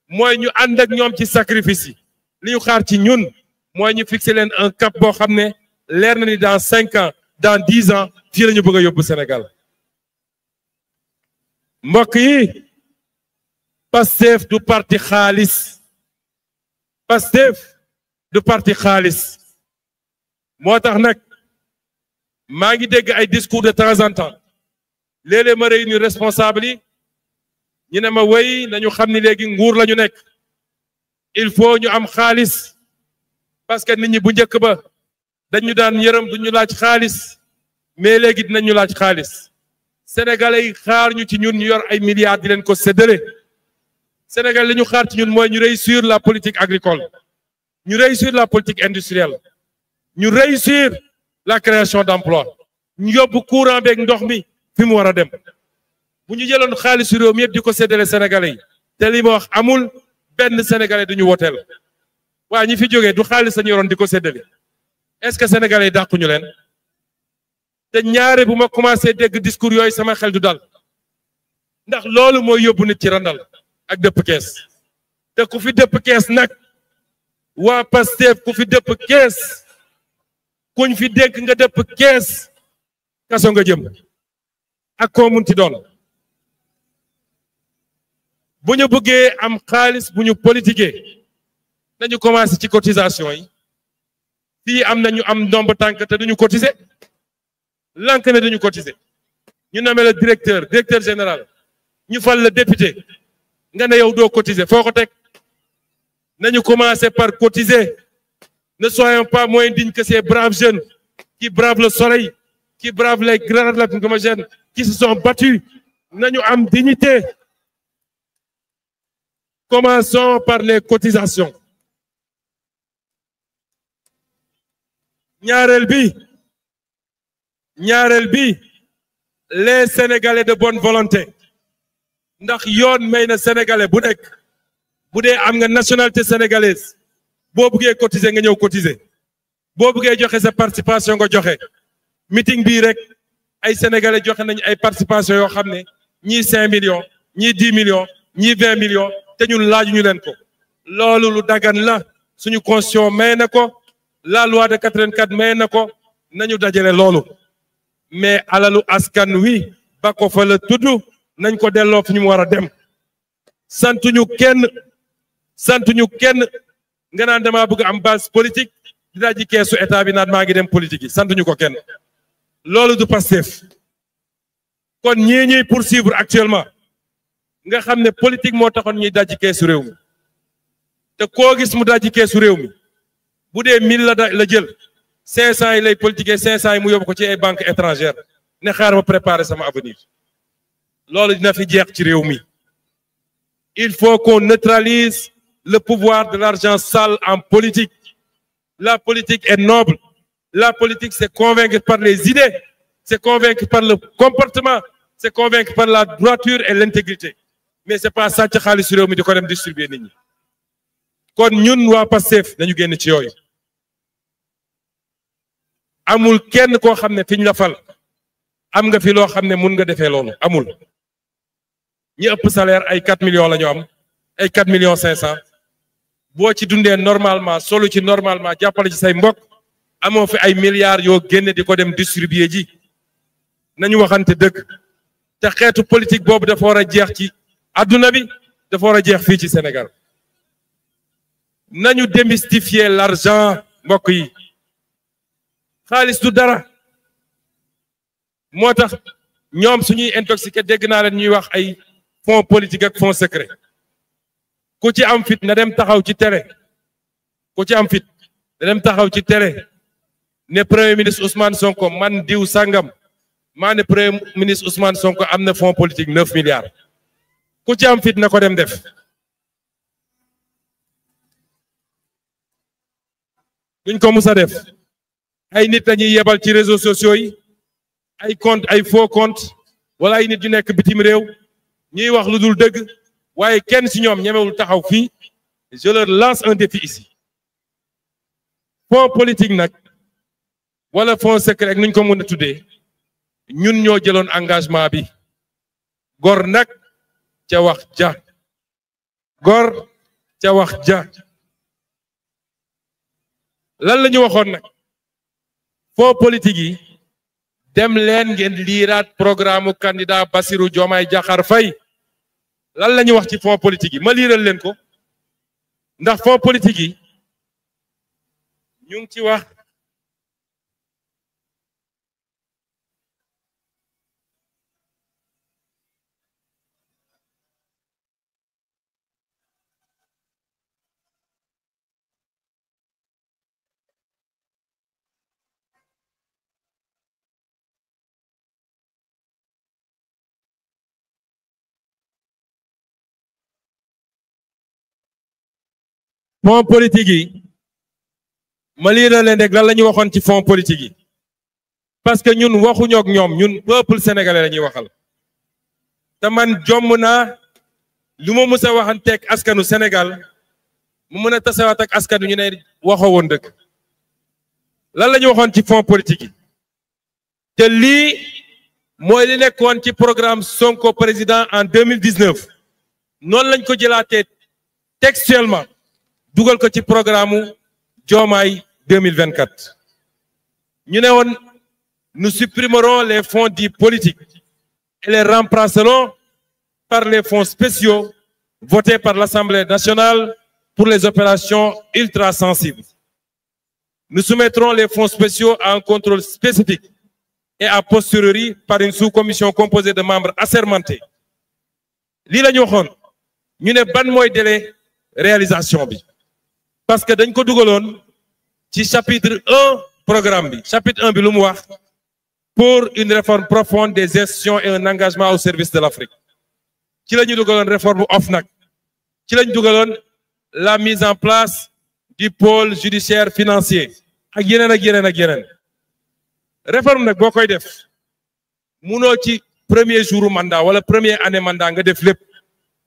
mooy ñu ànd ak ñoom ci sacrifice yi li ñu xaar ci ñun mooy ñu fixer leen un cap boo xam ne leer na ni dans 5 ans dans 10 ans fii la ñu bëgg a yóbbu Sénégal mbokk yi Pastef du parti xaalis Pastef du parti xaalis moo tax nag maa ngi dégg ay discours de temps en temps léeg-léeg ma réunir responsable yi ñu ne ma wéy nañu xam ni léegi nguur la ñu nekk il faut ñu am xaalis parce que nit ñi bu njëkk ba dañu daan yërëm duñu laaj xaalis mais léegi dinañu laaj xaalis sénégalais yi xaar ñu ci ñun ñu yor ay milliards di leen ko séddale sénégalais li ñu xaar ci ñun mooy ñu réussir la politique agricole ñu réussir la politique industrielle ñu réussir la création d'emploi ñu yóbbu courant beeg ndox mi fi mu war a dem bu ñu jëloon xaalisu réew mi yëpp di ko séddale sénégalais yi te li ma wax amul benn sénégalais duñu woteel waa ñi fi jógee du xaalis lañu yoroon di ko séddale est-ce que sénégalais yi dàquñu leen te ñaare bu ma commencé dégg discours yooyu sama xel du dal ndax loolu mooy yóbbu nit ci randal ak dëpp kees te ku fi dëpp kees nag waa Pastef ku fi dëpp kees kuñ fi dénk nga dëpp kees kaso nga jëm ak koo munti doon bu ñu bëggee am xaalis bu ñu politiquer nañu commencé ci cotisation yi fii am na ñu am ndomb tànk te duñu cotiser lank ne duñu cotiser ñu nommé le directeur général ñu fal le député nga ne yow doo cotiser foo ko teg nañu commencer par cotiser ne soyons pas moins dignes que ces braves jeunes qui bravent le soleil qui bravent les grands lacrymogènes qui se sont battus nañu am dignité commençons par les cotisations ñaareel bi les sénégalais de bonne volonté ndax yoon may na sénégalais bu nekk bu dee am nga nationalité sénégalaise boo buggee cotiser nga ñëw cotiser boo buggee joxe sa participation nga joxe meeting bii rek ay sénégalais joxe nañu ay participation yoo xam ne ñii 5 millions ñii 10 millions ñii 20 millions te ñun laajuñu leen ko loolu lu dagan la suñu constitution may na ko la loi de 84 may na ko nañu dajale loolu mais alalu askan wi ba ko fa la tudd nañ ko delloo fi ñu mu war a dem santuñu kenn nga naan damaa bëgg am base politique di daji keesu état bi naan maa ngi dem politique yi santuñu ko kenn loolu du Pastef kon ñii ñuy poursuivre actuellement nga xam ne politique moo taxoon ñuy daji keesu réew mi te koo gis mu daji keesu réew mi bu dee 1000 la jël 500 yi lay politiquer 500 yi mu yóbbu ko ci ay banques étrangères ne xaar ma préparer sama avenir loolu dina fi jeex ci réew mi il faut qu'on neutralise le pouvoir de l'argent sale en politique. La politique est noble. La politique, c'est convaincre par les idées, c'est convaincre par le comportement, c'est convaincre par la droiture et l'intégrité. Mais c'est pas ça que xaalis réew mi di ko dem distribuer nit ñi. Kon ñun waa Pastef nañu génn ci yooyu. Amul kenn koo xam ne fi ñu la fal am nga fi loo xam ne mun nga defee loolu amul. ñi ëpp salaire ay 4 millions la ñu am ay 4 millions 500 boo ci dundee normalement solu ci normalement jàppale ci say mbokk amoo fi ay milliards yoo génne di ko dem distribuer ji nañu waxante dëgg te xeetu politique boobu dafa war a jeex ci adduna bi dafa war a jeex fii ci Sénégal nañu démystifier l'argent mbokk yi xaalis du dara moo tax ñoom suñuy intoxiqué dégg naa leen ñuy wax ay fonds politique ak fonds secret ku ci am fit na dem taxaw ci télé ku ci am fit na dem taxaw ci télé ne premier ministre Ousmane Sonko man diw sangam maa ne premier ministre Ousmane Sonko am na fonds politique 9 milliards ku ci am fit na ko dem def duñ ko mus a def ay nit lañuy yebal ci réseaux sociaux yi ay compte ay faux compte wala ay nit yu nekk bitim réew ñuy wax lu dul dëgg waaye kenn ci ñoom ñemewul taxaw fii je leur lance un défi ici fonds politique nag wala fonds secret ak nuñ ko mën a tuddee ñun ñoo jëloon engagement bi gor nag ca wax ja gor ca wax ja lan la ñu waxoon nag fonds politique yi dem leen ngeen liiraat programme candidat Bassirou Diomaye Diakhar Faye lan la ñu wax ci fonds politique yi ma liiral leen ko ndax fonds politique yi ñu ngi ci wax fonds politique yi ma liiral leen rek lan la ñu waxoon ci fonds politique yi parce que ñun waxuñoo ak ñoom ñun peuple sénégalais la ñuy waxal te man jomm naa lu ma mës a waxanteeg askanu Sénégal mu mën a tasawaat ak askanu ñu ne waxoo woon dëgg lan la ñu waxoon ci fonds politique yi te lii mooy li nekkoon ci programme Sonko président en 2019 noonu lañ ko jëlaatee textuellement dugal ko ci programme Diomaye 2024 ñu ne woon nous supprimerons les fonds dits politiques et les remplacerons par les fonds spéciaux votés par l'Assemblée nationale pour les opérations ultra sensibles. Nous soumettrons les fonds spéciaux à un contrôle spécifique et a posteriori par une sous-commission composée de membres assermentés. lii la ñu waxoon ñu ne ban mooy délai réalisation bi parce que dañ ko dugaloon ci chapitre 1 programme bi chapitre 1 bi lu mu wax pour une réforme profonde des institutions et un engagement au service de l'Afrique ci la ñu dugaloon réforme OFNAC ci la ñu dugaloon la mise en place du pôle judiciaire financier ak yeneen ak yeneen ak yeneen réforme nag boo koy def munoo ci premier jour mandat wala première année mandat nga def lépp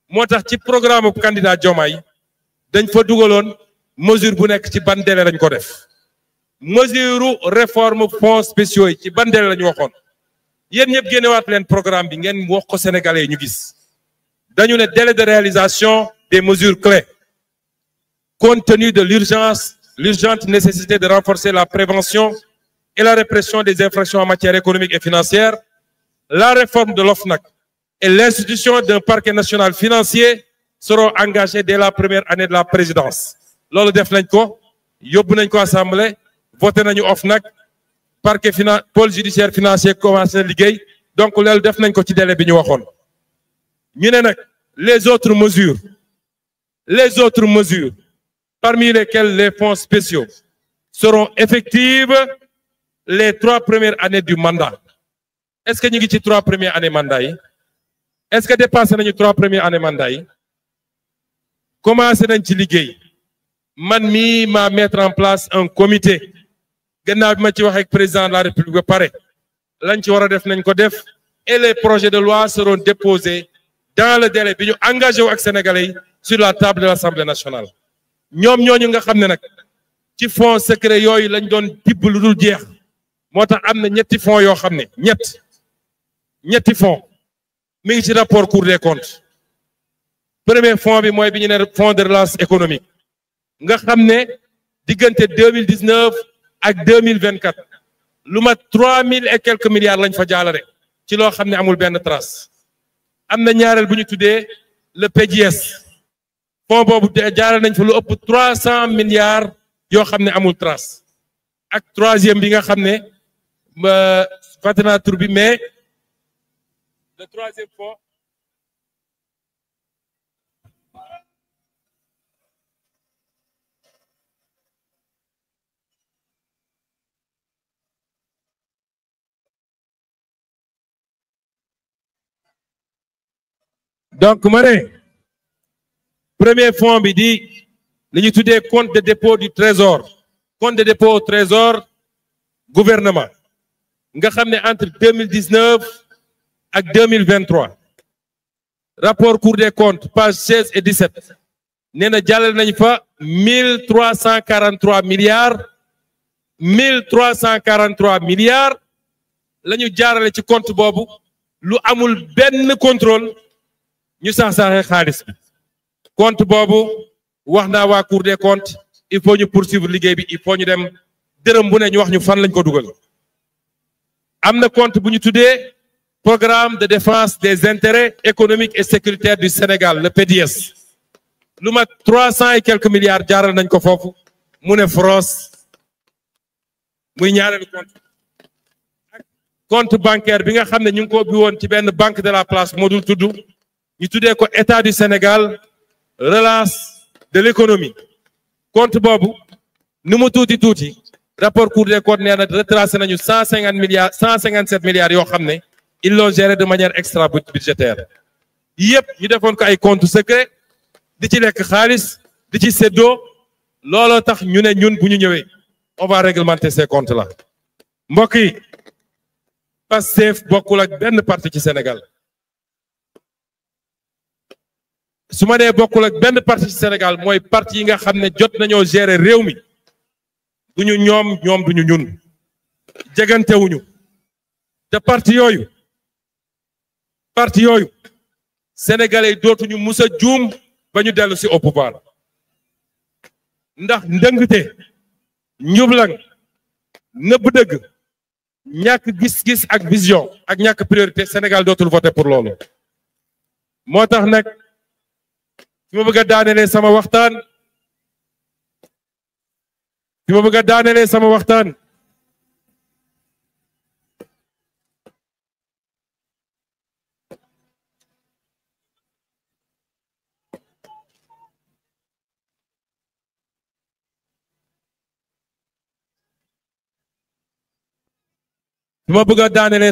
moo tax ci programme candidat Diomaye dañ fa dugaloon mesure bu nekk ci ban délai lañ ko def mesure réforme fonds spéciaux yi ci ban délai la ñu waxoon yéen ñëpp génnewaat leen programme bi ngeen wax ko sénégalais yi ñu gis dañu ne délai de réalisation des mesures clés compte tenu de l'urgente nécessité de renforcer la prévention et la répression des infractions en matière économique et financière la réforme de l'OFNAC et l'institution d'un parquet national financier seront engagés dès la première année de la présidence. Loolu def nañ ko yóbbu nañ ko assemblée voté nañu OFNAC parquet pôle judiciaire financier commencé na liggéey donc loolu def nañ ko ci délai bi ñu waxoon. ñu ne nag les autres mesures parmi lesquelles les fonds spéciaux seront effectives les 3 premières années du mandat. Est-ce que ñu ngi ci 3 premières années mandat yi? Est-ce que dépassé nañu 3 premières années mandat yi? Commencé nañ ci liggéey man mii ma mettre en place un comité gannaaw bi ma ci wax ak président de la République ba pare lañ ci war a def nañ ko def et les projets de loi seront déposés dans le délai bi ñu engagé wu ak sénégalais yi sur la table de l'Assemblée nationale. ñoom ñooñu nga xam ne nag ci fonds secret yooyu lañ doon tibb lu dul jeex moo tax am na ñetti fonds yoo xam ne ñetti fonds mi ngi ci rapport Cour des comptes. Premier fonds bi mooy bi ñu ne fonds de relance économique nga xam ne diggante 2019 ak 2024 lu mat 3000 et quelques milliards lañ fa jaalare ci loo xam ne amul benn trace. am na ñaareel bu ñu tuddee le PDS fonds boobu jaarale nañ fa lu ëpp 300 milliards yoo xam ne amul trace ak troisième bi nga xam ne fàtte naa tur bi mais le troisième fonds. Donc ma ne premier fonds bi di li ñu tuddee compte de dépôt du trésor compte de dépôt au trésor gouvernement nga xam ne entre 2019 ak 2023 rapport Cour des comptes page 16 et 17 nee na jàllale nañ fa 1343 milliards 1343 milliards la ñu jaarale ci compte boobu lu amul benn contrôle ñu sax-saxe xaalis bi compte boobu wax naa waa Cour des comptes il faut ñu poursuivre liggéey bi il faut ñu dem dërëm bu ne ñu wax ñu fan lañ ko dugal. am na compte bu ñu tuddee programme de défense des intérêts économiques et sécuritaires du Sénégal le PDS lu mat 300 et quelques milliards jaaral nañ ko foofu mu ne France muy ñaareelu compte bancaire bi nga xam ne ñu ngi ko ubbi woon ci benn banque de la place moo dul tudd ñu tuddee ko État du Sénégal relance de l'économie compte boobu ni mu tuuti rapport Cour des comptes nee na retracé nañu 157 milliards yoo xam ne ils l'ont géré de manière extra budgétaire yëpp ñu defoon ko ay compte secret di ci lekk xaalis di ci séddoo looloo tax ñu ne ñun bu ñu ñëwee on va réglementer ces comptes là mbokk yi Pastef bokkul ak benn parti ci Sénégal su ma nee bokkul ak benn parti ci Sénégal mooy parti yi nga xam ne jot nañoo gérer réew mi duñu ñoom duñu ñun jegantewuñu te parti yooyu sénégalais yi dootuñu mus a juum ba ñu dellu si au pouvoir ndax ndëngte njublang nëbb dëgg ñàkk gis-gis ak vision ak ñàkk priorité Sénégal dootul voter pour loolu moo tax nag fi ma bëgg a daanelee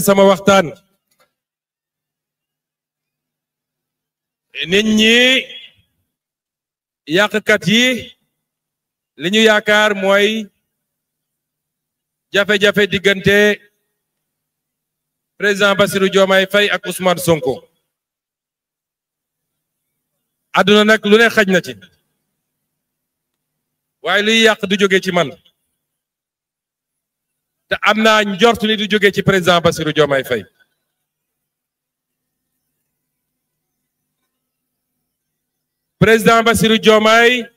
sama waxtaan nit ñi yàqkat yi li ñu yaakaar mooy jafe-jafe diggante président Bassirou Diomaye Faye ak Ousmane Sonko àdduna nag lu ne xaj na ci waaye luy yàq du jóge ci man te am naa njort ni du jóge ci président Bassirou Diomaye Faye président Bassirou Diomaye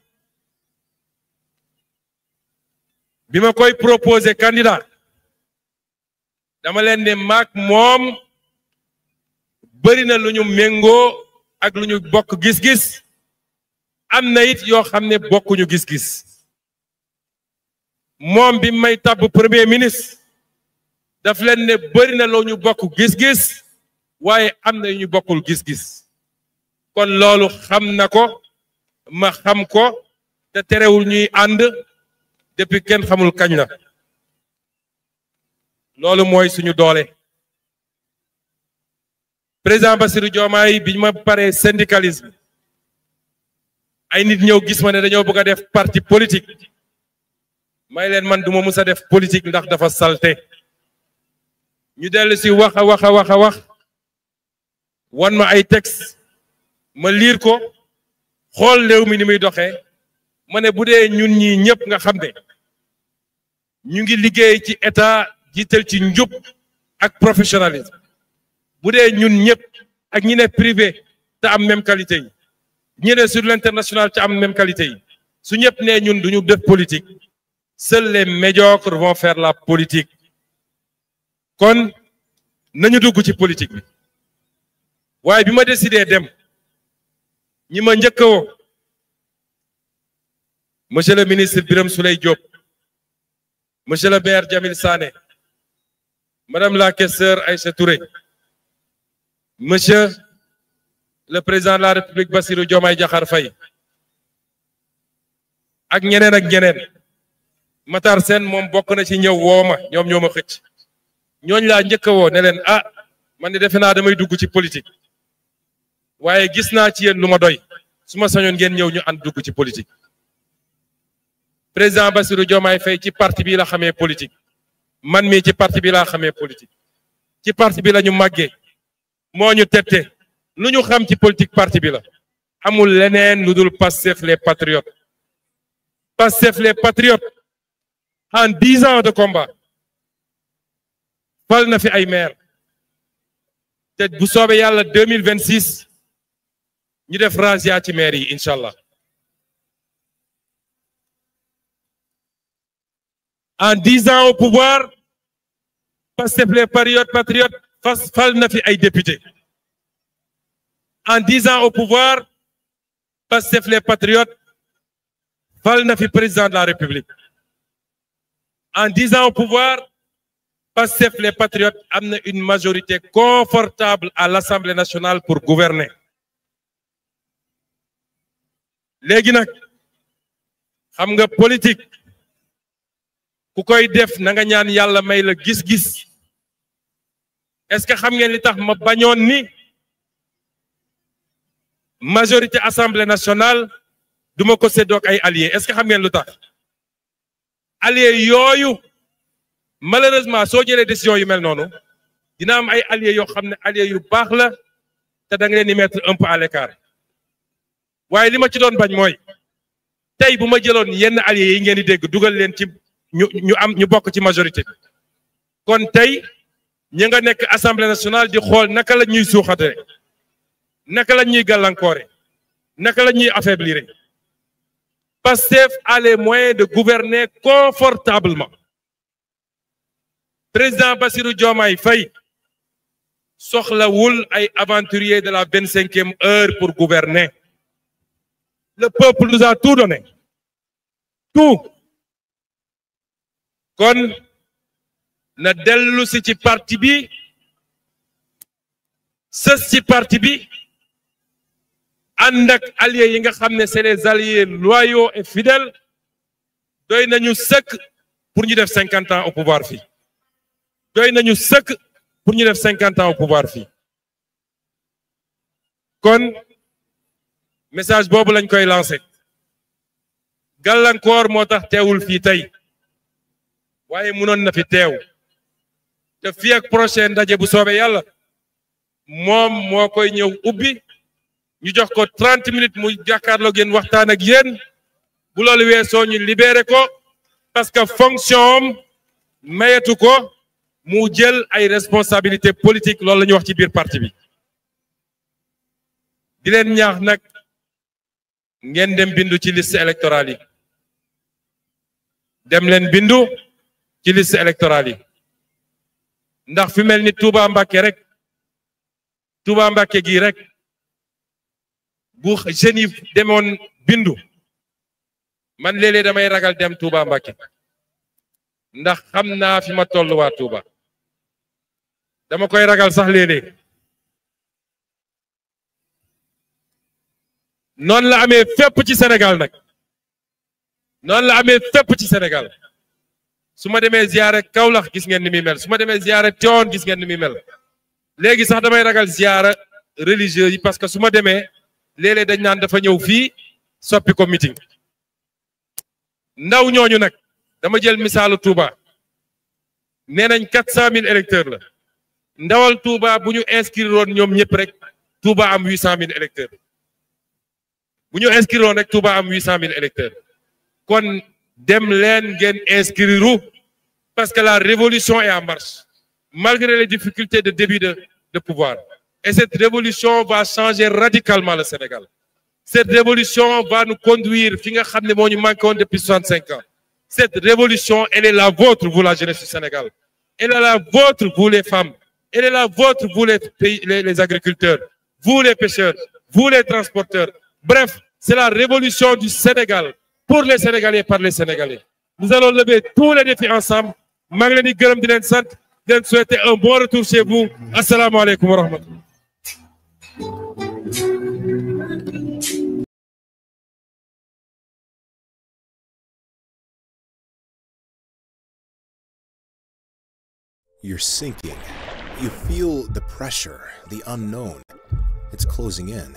bi ma koy proposer candidat dama leen ne maak moom bëri na lu ñu méngoo ak lu ñu bokk gis-gis am na it yoo xam ne bokkuñu gis-gis moom bi may tabb premier ministre daf leen ne bëri na lu ñu bokk gis-gis waaye am na yu ñu bokkul gis-gis kon loolu xam na ko ma xam ko te terewul ñuy ànd depuis kenn xamul kañ la loolu mooy suñu doole président Bassirou Diomaye bi ma paree syndicalisme ay nit ñëw gis ma ne dañoo bëgg a def parti politique may leen man duma mus a def politique ndax dafa salte ñu dellu si wax a wax wan ma ay texte ma liir ko xool réew mi ni muy doxee ma ne bu dee ñun ñii ñëpp nga xam ne ñu ngi liggéey ci état jiital ci njub ak professionnalisme bu dee ñun ñëpp ak ñi ne privé te am même qualité yi ñi ne sur l'international te am même qualité yi su ñëpp ne ñun duñu def politique seuls les médiocres vont faire la politique kon nañu dugg ci politique bi waaye bi ma décidé dem ñi ma njëkk a woo monsieur le ministre Birame Souleye Diop monsieur le maire Jamil Sané madame la questeure Aïcha Touré monsieur le président de la République Bassirou Diomaye Diakhar Faye ak ñeneen Matar Sène moom bokk na ci ñëw woo ma ñoom ñoo ma xëcc ñooñ laa njëkk a woo ne leen ah man de defe naa damay dugg ci politique waaye gis naa ci yéen lu ma doy su ma sañoon ngeen ñëw ñu ànd dugg ci politique président Bassirou Diomaye Faye ci parti bi la xamee politique man mii ci parti bi laa xamee politique ci parti bi la ñu màggee moo ñu tette lu ñu xam ci politique parti bi la amul leneen lu dul Pastef les patriotes Pastef les patriotes en 10 ans de combat fal na fi ay maire te bu soobee yàlla 2026 ñu def razzia ci maire yi incha allah en 10 ans au pouvoir Pastef les patriotes fal na fi ay député en 10 ans au pouvoir Pastef les patriotes fal na fi président de la République en 10 ans au pouvoir Pastef les patriotes am na une majorité confortable à l'Assemblée nationale pour gouverner léegi nag xam nga politique ku koy def na nga ñaan yàlla may la gis-gis est-ce que xam ngeen li tax ma bañoon ni majorité Assemblée nationale duma ko séddoog ay alliés est-ce que xam ngeen lu tax alliés yooyu malheureusement soo jëlee décision yu mel noonu dina am ay alliés yoo xam ne alliés yu baax la te da nga leen di mettre un peu à l'écart waaye li ma ci doon bañ mooy tey bu ma jëloon yenn alliés yi ngeen di dégg dugal leen ci ñu bokk ci majorité kon tey ñi nga nekk Assemblée nationale di xool naka la ñuy suuxate naka la ñuy gàllankoore naka la ñuy affaiblir Pastef a les moyens de gouverner confortablement président Bassirou Diomaye Faye soxlawul ay aventuriers de la 25e heure pour gouverner le peuple nous a tout donné tout kon na dellu si ci parti bi sës ci parti bi ànd ak alliés yi nga xam ne c'est les alliés loyaux et fidèles doy nañu sëkk pour ñu def 50 ans au pouvoir fii doy nañu sëkk pour ñu def 50 ans au pouvoir fii kon message boobu lañ koy lancé gàllankoor moo tax teewul fii tey waaye mënoon na fi teew te fii ak prochain ndaje bu soobee yàlla moom moo koy ñëw ubbi ñu jox ko 30 minutes mu jàkkaarloo ngeen waxtaan ak yéen bu loolu weesoo ñu libéré ko parce que fonction am mayetu ko mu jël ay responsabilités politiques loolu la ñuy wax ci biir parti bi di leen ñaax nag ngeen dem bindu ci liste électorale yi dem leen bindu ci liste électorale yi ndax fi mel ni Touba Mbacké rek Touba Mbacké gi rek bu jeunes yi demoon bindu man léeg-léeg damay ragal dem Touba Mbacké ndax xam naa fi ma toll waa Touba dama koy ragal sax léeg-léeg noonu la amee fépp ci Sénégal nag noonu la amee fépp ci Sénégal su ma demee ziyaare Kaolack gis ngeen ni muy mel su ma demee ziyaare Tivaouane gis ngeen ni muy mel léegi sax damay ragal ziyaara religieux yi parce que su ma demee léeg-léeg dañ naan dafa ñëw fii soppi ko meeting ndaw ñooñu nag dama jël misaalu Touba nee nañ 400 000 électeurs la ndawal Touba bu ñu inscrire woon ñoom ñëpp rek Touba am 800 000 électeurs bu ñu inscrire woon rek Touba am 800 000 électeurs kon dem leen ngeen inscrire parce que la révolution est en marche malgré les difficultés de début de pouvoir. Et cette révolution va changer radicalement le Sénégal. Cette révolution va nous conduire, depuis 65 ans. Cette révolution, elle est la vôtre, vous la jeunesse du Sénégal. Elle est la vôtre, vous les femmes. Elle est la vôtre, vous les agriculteurs, vous les pêcheurs, vous les transporteurs. Bref, c'est la révolution du Sénégal, pour les Sénégalais, par les Sénégalais. Nous allons lever tous les défis ensemble. Magleni Gërëm di leen sant, di leen souhaiter un bon retour chez vous. Assalamu alaikum wa rahmatullah. You're sinking. You feel the pressure, the unknown. It's closing in.